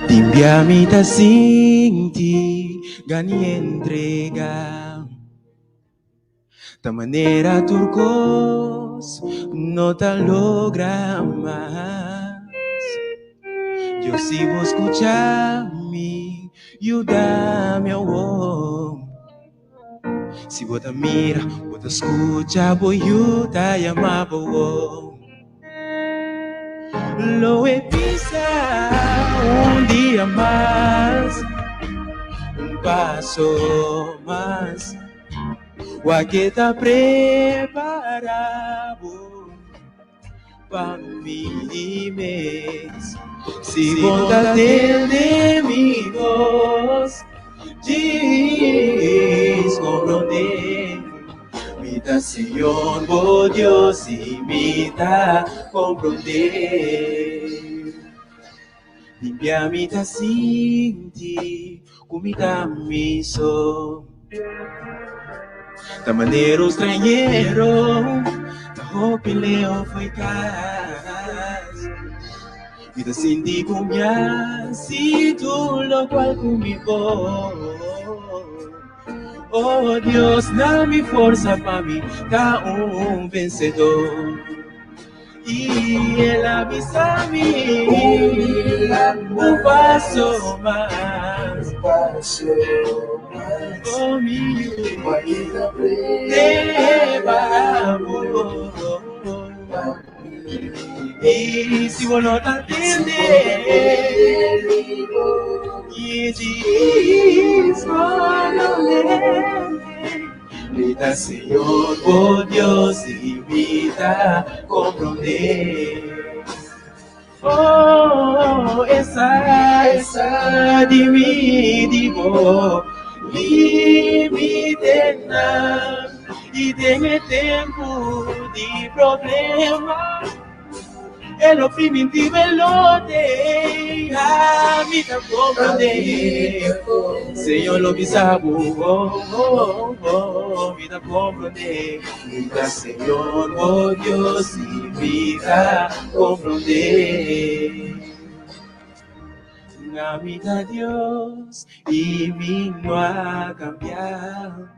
S3: Tin bia mi ta sinti gana i entrega. Ta manera tur kos no ta logra mas. Dios si bo skucha mi, yuda mi awor. Si bo ta mira, bo ta skucha, bo yu ta yama bo awor. Lo e bisa un dia mas, un paso mas. Wak e ta prepara bo pa mi mes. Si bo ta tende mi voz, djis comprende. Mi ta Señor bo Dios y mi ta comprende. Limpia mi ta sinti ku mi ta mi so. Ta manera un strañero ta hopi leu fo'i kas. Mi ta sinti ku mi a hasi tur lokual ku mi por. Oh Dios, na mi forsa pa mi ta un vensedor. I el a bisa mi un paso mas. paso mas. Cualquier preparado Y si vos no te entendés, y si solo Grita Señor, oh Dios, invita a comprender. Oh, esa, esa di mi, di bo, limite na, y den tempo di problema. E lo primitivo elote, a mi ta comprende. Señor lo bisabo, oh, oh, oh, mi ta comprende. Grita Señor, oh Dios, invita a comprender. Na mi ta Dios y mi no a cambia.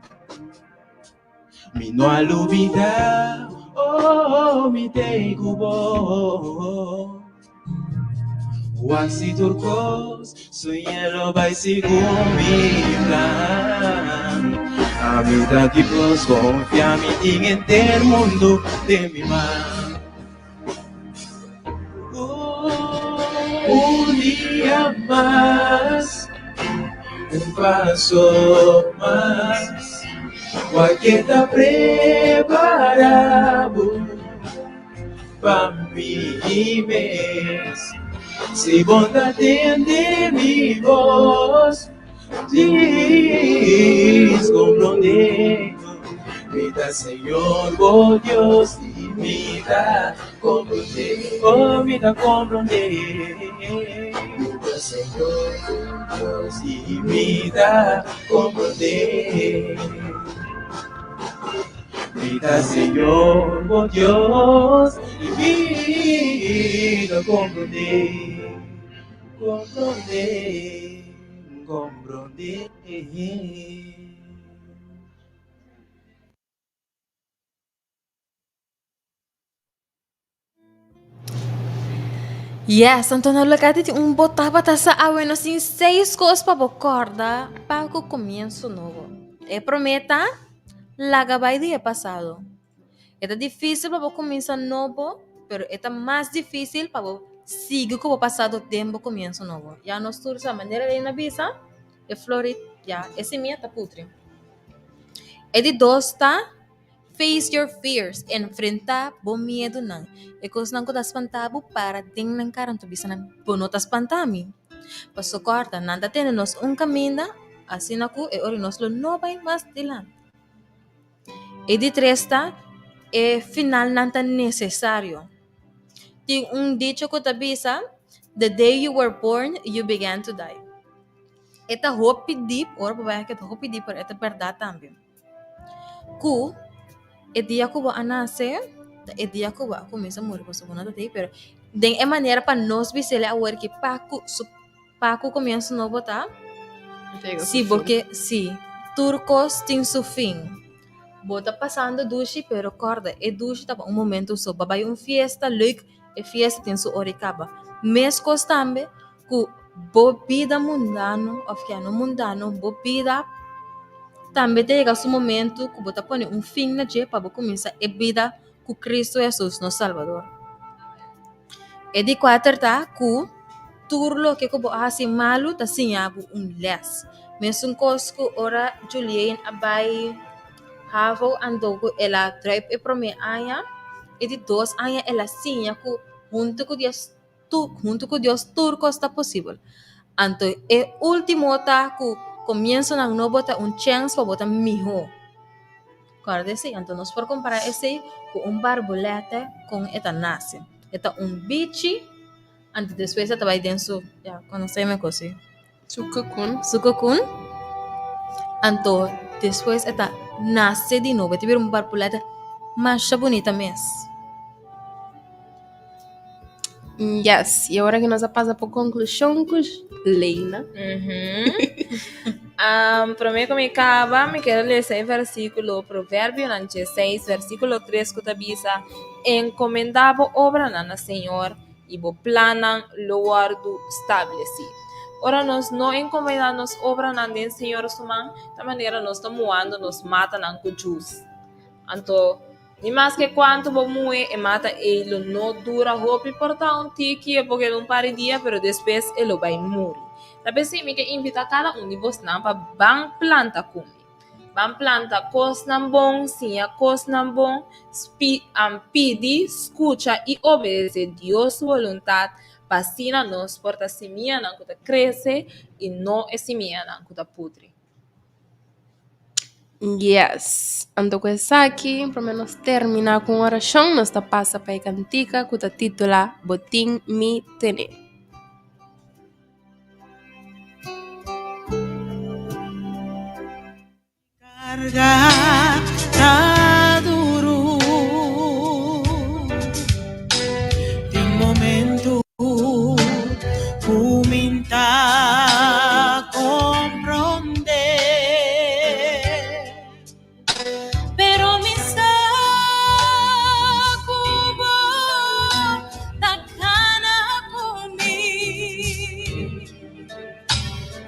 S3: Mi no a lubida, oh, mi t'ey cu bo. Wak si tur cos, soña lo bay segun mi plan. Ami ta Dios, confia mi tin henter mundo den mi man. Un dia mas, un paso mas, cualquier ta preparado pa mi mes. Si bo ta tende mi voz, Dios comprende. Grita Señor, bo Dios, y mi ta comprende. Oh, mi ta comprende. Grita Señor, bo Dios, y mi ta comprende. Grita Señor, bo Dios, y mi ta comprende. Comprende, comprende.
S5: Yes, anto na loka di un bo tabata sa awe nos tin seis kos pa bo kòrda pa ku komienso nobo. E promé ta, laga bai di e pasado. E ta difísil pa bo kuminsá nobo, pero e ta mas difísil pa bo sigui ku bo pasado den bo komienso nobo. Ya nos tur sa manera Elena bisa, e flor ya, e simia ta putri. E di dos ta, face your fears, enfrentá bo miedunan. E kosnan ku ta spantá bo, para den nan kara anto bisa nan, bo no ta spantá mi. Pasobra kòrda, nan ta tene nos un kaminda, asina ku e ora nos lo no bai mas dilanti. E di tres ta, e finalnan ta nesesario. Tin un dicho ku ta bisa, The day you were born, you began to die. E ta hopi dip, ora bo bai aki e ta hopi dip, pero e ta bèrdat tambe. Ku e dia ku bo a nase, ta e dia ku bo a kuminsá muri, pasobra bo no ta tei, pero den e manera pa nos bis'el awor ki pa ku su. Pa ku komienso nobo ta? Si bo ke, si. Tur kos tin su fin. Bo ta pasando dushi, pero kòrda, e dushi ta pa un momento so. Bo a bai un fiesta, leuk, e fiesta tin su ora i kaba. Meskos tambe ku bo bida mundano, òf ya no mundano, bo bida tambe ta yega su momento ku bo ta pone un fin na dje pa bo kuminsá e bida ku Kristu Hesus nos Salbador. E di kuater ta ku tur loke ku bo a hasi malu ta siña bo un lès. Mesun kos ku ora Julien a bai havo anto ku el a druip e promé aña, e di dos aña el a siña ku huntu ku Dios huntu ku Dios tur kos ta posibel. Anto e último ta ku komiensonan nobo ta un chèns pa bo ta mihó. Kòrda esei, anto nos por kompará esei ku un barbulètè kon e ta nase. E ta un bichi, anto despues e ta bai den su, ya, konosé mi kos si.
S4: Su kokun.
S5: Su kokun, anto despues e ta nase di nobo, e ta bira un barbulètè masha bunita mes.
S4: Yes, y ahora que nos a pasa por conclusión cu Leina.
S6: Prome cu mi caba, mi quier lesa e versiculo Proverbionan 16, versiculo 3 cu ta bisa, Encomenda bo obranan na Señor y bo plannan lo wordo stableci. Ora nos no encomendá nos obranan den Señor su man, ta manera nos ta muando nos matanan cu jus. Anto, ni maske cuanto bo muhe e mata ei lo no dura hopi, por ta un tiki, e por keda un par di dia, pero despues e lo bai muri. Ta p'esei mi ke invitá cada un di bosnan pa ban planta cu mi. Ban planta kosnan bon, siña kosnan bon, pidi, skucha i obedesé Dios su boluntat pa asina nos por ta simianan ku ta krese i no e simianan ku ta putri.
S4: Yes. Anto ku esaki, promé nos terminá ku un orashon, nos ta pasa pa e kantika ku ta titulá Bo Tin Mi Tene.
S7: Carga ta duru Tin momento ku mi ta comprende Pero mi sa ku bo ta kana ku mi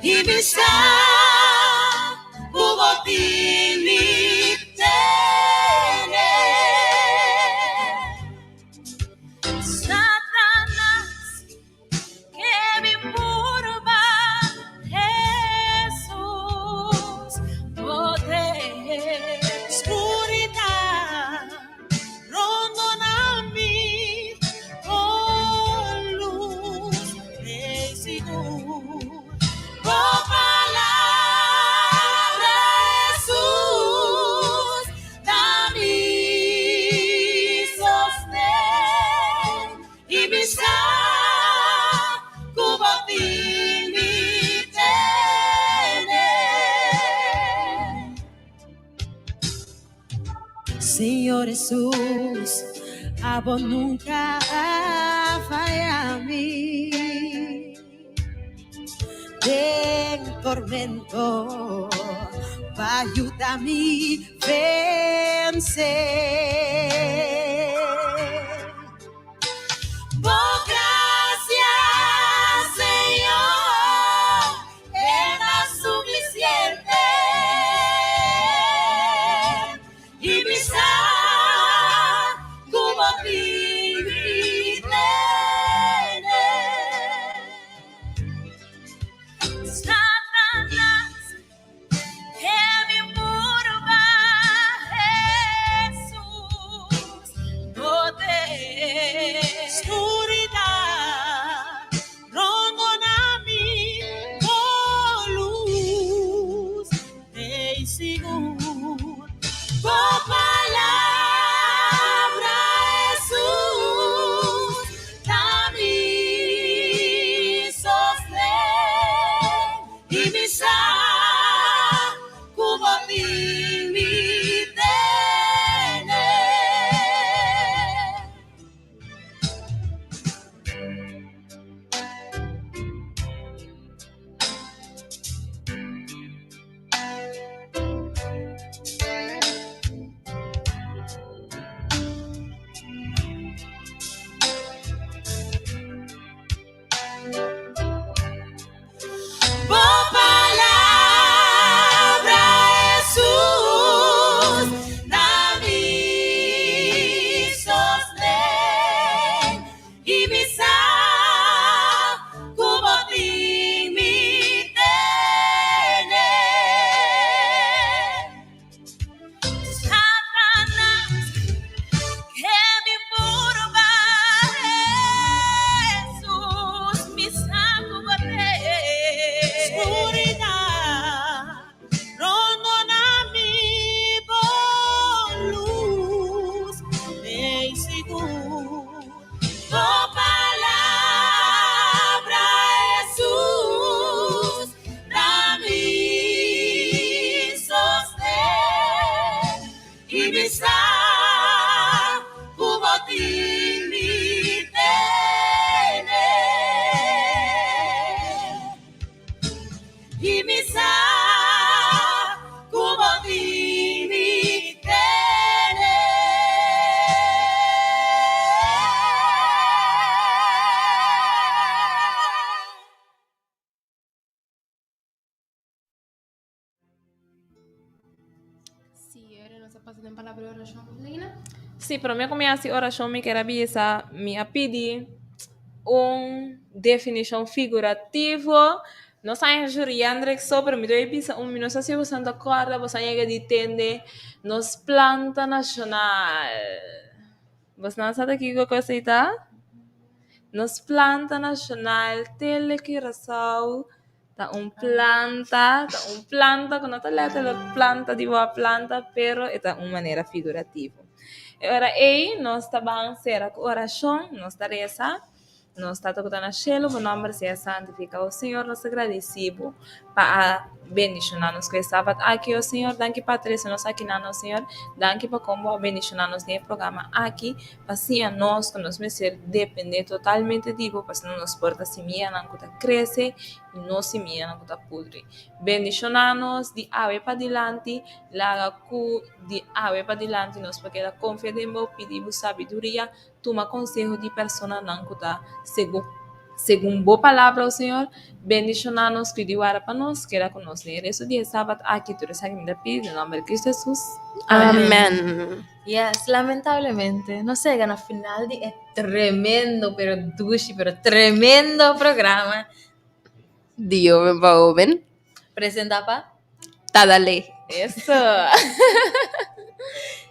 S7: I mi sa ku bo tin mi tene. Satanas ke mi purba Jesus poder. Skuridat rondona mi bo lus ei sigur. Bo palabra Jesus ta mi sosten i mi sa ku bo tin mi tene. Señor Jesus, abo nunka a faya mi. Den tormento, pa yuda mi vense. Bo gracia, Señor, e ta suficiente. I mi sa ku bo tin mi tene. Satanas ke mi purba Jesus poder. Skuridat rondona mi bo lus ei sigur. Bo palabra Jesus ta mi sosten i mi sa ku bo tin mi tene. Bo palabra Jesus ta mi sosten i mi sa ku bo tin mi tene. Satanas ke mi purba Jesus mi sa ku bo te. Skuridat rondona mi bo lus ei sigur. Bo palabra Jesus ta mi sosten i mi sa ku bo tin mi tene. I mi sa ku bo tin mi tene.
S4: pasa den palabra di orashon, Leina?
S6: Sí, promé ku mi hasi orashon mi kier a bisa mi a pidi un definishon figurativo. No sa en Juri Hendrik so, pero mi ta bai bisa un, mi no sa si boso ta kòrda, boso a yega di tende nos planta nashonal. Boso sa ta kiko kos ei ta? Nos planta nashonal Tele Curaçao Ta un planta, ta un planta ku no ta letterlijk planta di bo a planta, pero e ta un manera figurativo. E ora ei nos ta ban sera ku orashon, nos ta resa, Nos Tata ku ta na shelu, bo nòmber sea santifiká. O Señor, nos ta gradisí bo pa a bendishoná nos ku e sabat aki. O Señor, danki pa a trese nos akinan, o Señor. Danki pa kon bo a bendishoná nos den e programa aki. Pa siña nos ku nos mester dependé totalmente di bo, pasobra nos por ta simianan ku ta krese i no simianan ku ta pudri. Bendishoná nos di awe padilanti, laga ku di awe padilanti nos por keda konfia den bo, pidi bo sabiduria, tuma konseho di personanan ku ta segun segun bo palabra, o Señor. Bendishoná nos, pidi wara pa nos, keda ku nos den e resto di e sabat aki. Tur esaki mi ta pidi den nòmber di Kristu Hesus.
S4: Amèn.
S5: Yes, lamentablemente nos a yega na final di e tremendo pero dushi pero tremendo programa.
S4: Di Joven pa Joven.
S5: Presenta pa.
S4: Tadale.
S6: Eso.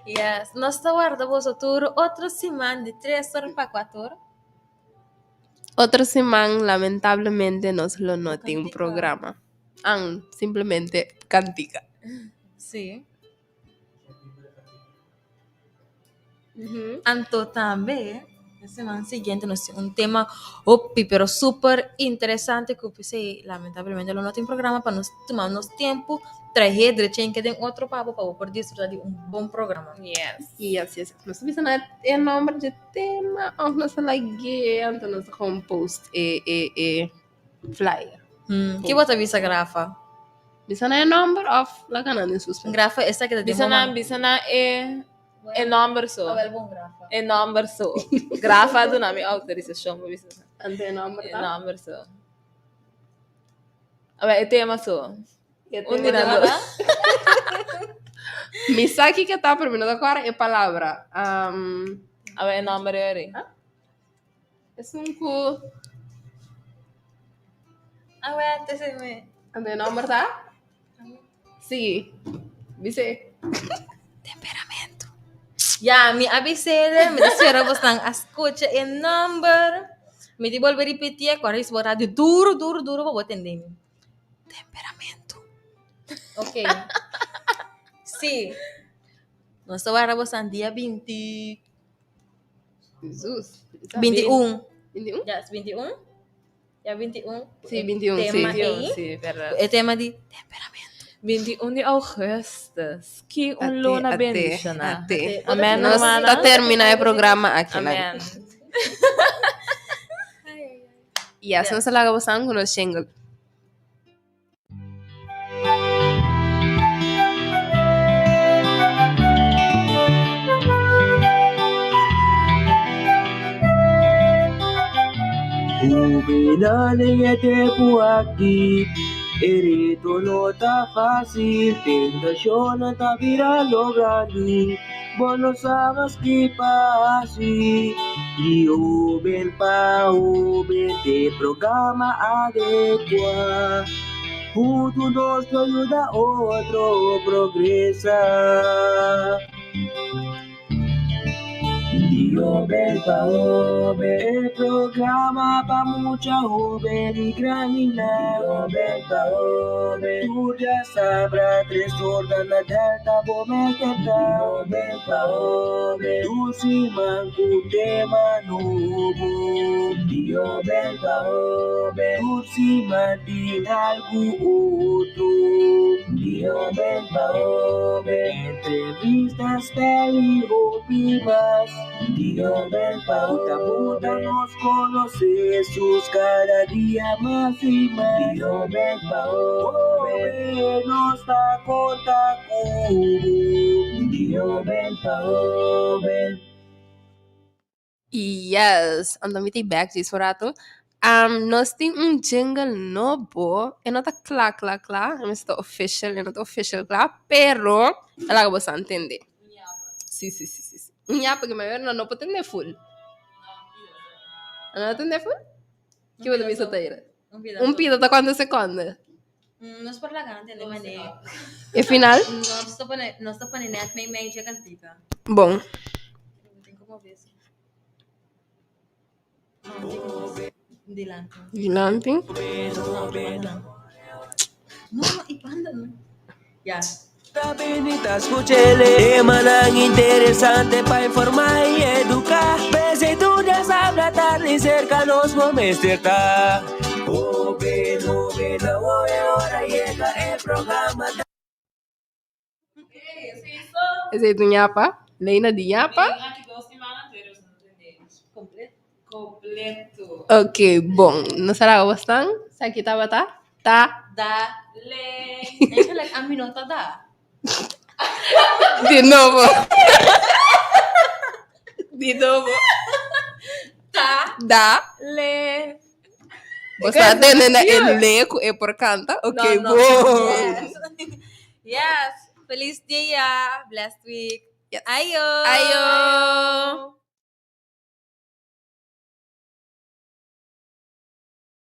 S5: Yes, nos ta warda boso tur otro siman di tres or pa cuatro or.
S4: Otro siman lamentablemente nos lo no tin programa. An, simplemente cantica.
S5: Sí. Anto tambe e siman siguiente nos tin un tema hopi pero super interesante ku p'esei lamentablemente lo no tin programa pa nos tuma nos tempu trahe drechen den otro pa bo pa bo por disfruta di un bon programa.
S6: Yes.
S4: Yes, yes. Nos ta bisa na e nomber dje tema of nos ta lag'é anto nos ta gewoon post e e e flyer.
S5: Ki bo ta bisa Grafa?
S4: Bisa na e nomber of laga nan den suspense?
S5: Grafa esaki ta den
S6: Bisa
S5: bo
S6: nan, bisa nan e e nomber so.
S5: Awel bon Grafa.
S6: E nomber so. Grafa a duna mi autorisashon pa bisa nan.
S4: Anto e nomber
S6: E
S4: ta?
S6: nomber so. Awel e tema so.
S4: E
S6: Un di
S4: tema
S6: nan
S4: ta?
S6: dos.
S4: Mi sa kiko ta pero mi no ta kòrda e palabra. Um,
S6: Awel e nomber e ori.
S4: Esun ku.
S5: Awel te se me.
S4: Anto e nomber ta? Sí. Bis'é.
S5: Temperamento. Ya, mi a bis'é, mi ta spera bosnan a skucha e nomber. Mi di bolbe ripitié, ku a ris bo radio duru, duru, duru pa bo tende mi. Temperamento. Ok. Sí. Nos ta wara bosnan dia 20.
S4: Jesus.
S5: 21.
S4: 21?
S5: Ya, es 21? Ya, 21.
S4: Sí, 21, sí.
S5: Tema
S6: 21,
S5: ei.
S6: sí, verdad.
S5: E tema di temperamento.
S6: 21 di augustus. Ki un luna
S4: Ate,
S6: bendiciona.
S4: ate.
S6: Amen,
S4: Nos
S6: hermana.
S4: ta termina e programa aki nan.
S6: Amen.
S4: Yes, nos ta laga bosan ku nos jingle.
S3: Juvenal den e tempu aki, e reto no ta fácil, tentacionnan ta bira lo grandi, bo no sa mas ki pa hasi. Di hoben pa hoben t'e programa adekuá. Huntu nos lo yuda otro progresá. Di hoben pa hoben, e programa pa mucha hoben i grandinan. Di hoben pa hoben, tur djasabra tres or na Delta bo mester ta. Di hoben pa hoben, tur siman ku tema nobo. Di hoben pa hoben, tur siman tin algu otro. Di hoben pa hoben, entrevista, spel i hopi mas. Di hoben pa hoben, ku ta buta nos konosé Hesus kada dia mas i mas. Di hoben pa hoben, nos ta konta ku bo. Di hoben pa hoben.
S4: Yes, anto mi ta bek djis un rato. Um, nos tin un jingle nobo. E no ta kla, kla, kla. E mester ta official, e no ta official kla, pero ta laga boso a entende. Sí, sí, sí, sí. sí. Un ñapa que mayor no, no por tende full. No no tende full? Ki bo ta bisa Taira?
S5: Un pida.
S4: Un pida ta cuánto seconde?
S5: Nos por laga no tende manera.
S4: E final?
S5: Nos ta pone, nos ta pone net mei mei dje cantica.
S4: Bon.
S5: Tin como bes. No, tin como bes. Dilanti.
S4: Dilanti.
S5: No, no, y banda no. Ya.
S3: Temanan interesante pa informa y educa. P'esey tur diasabra tardi cerca nos bo mester ta. Hoben, hoben, awor e ora yega e programa ta.
S4: Esey tu ñapa? Leina di ñapa?
S6: Completo.
S4: Ok, bon. Nos a laga bosnan sa ki tabata ta.
S5: Da. Le. Eigenlijk ami no ta da.
S4: Di nobo. Di nobo.
S5: Ta.
S4: Da.
S6: Le.
S4: Bo sa tende na e le ku e por kanta? Ok,
S5: No, no.
S4: bon.
S5: Yes. Yes. Feliz dia. Blessed week.
S4: Yes.
S5: Ayo.
S4: Ayo.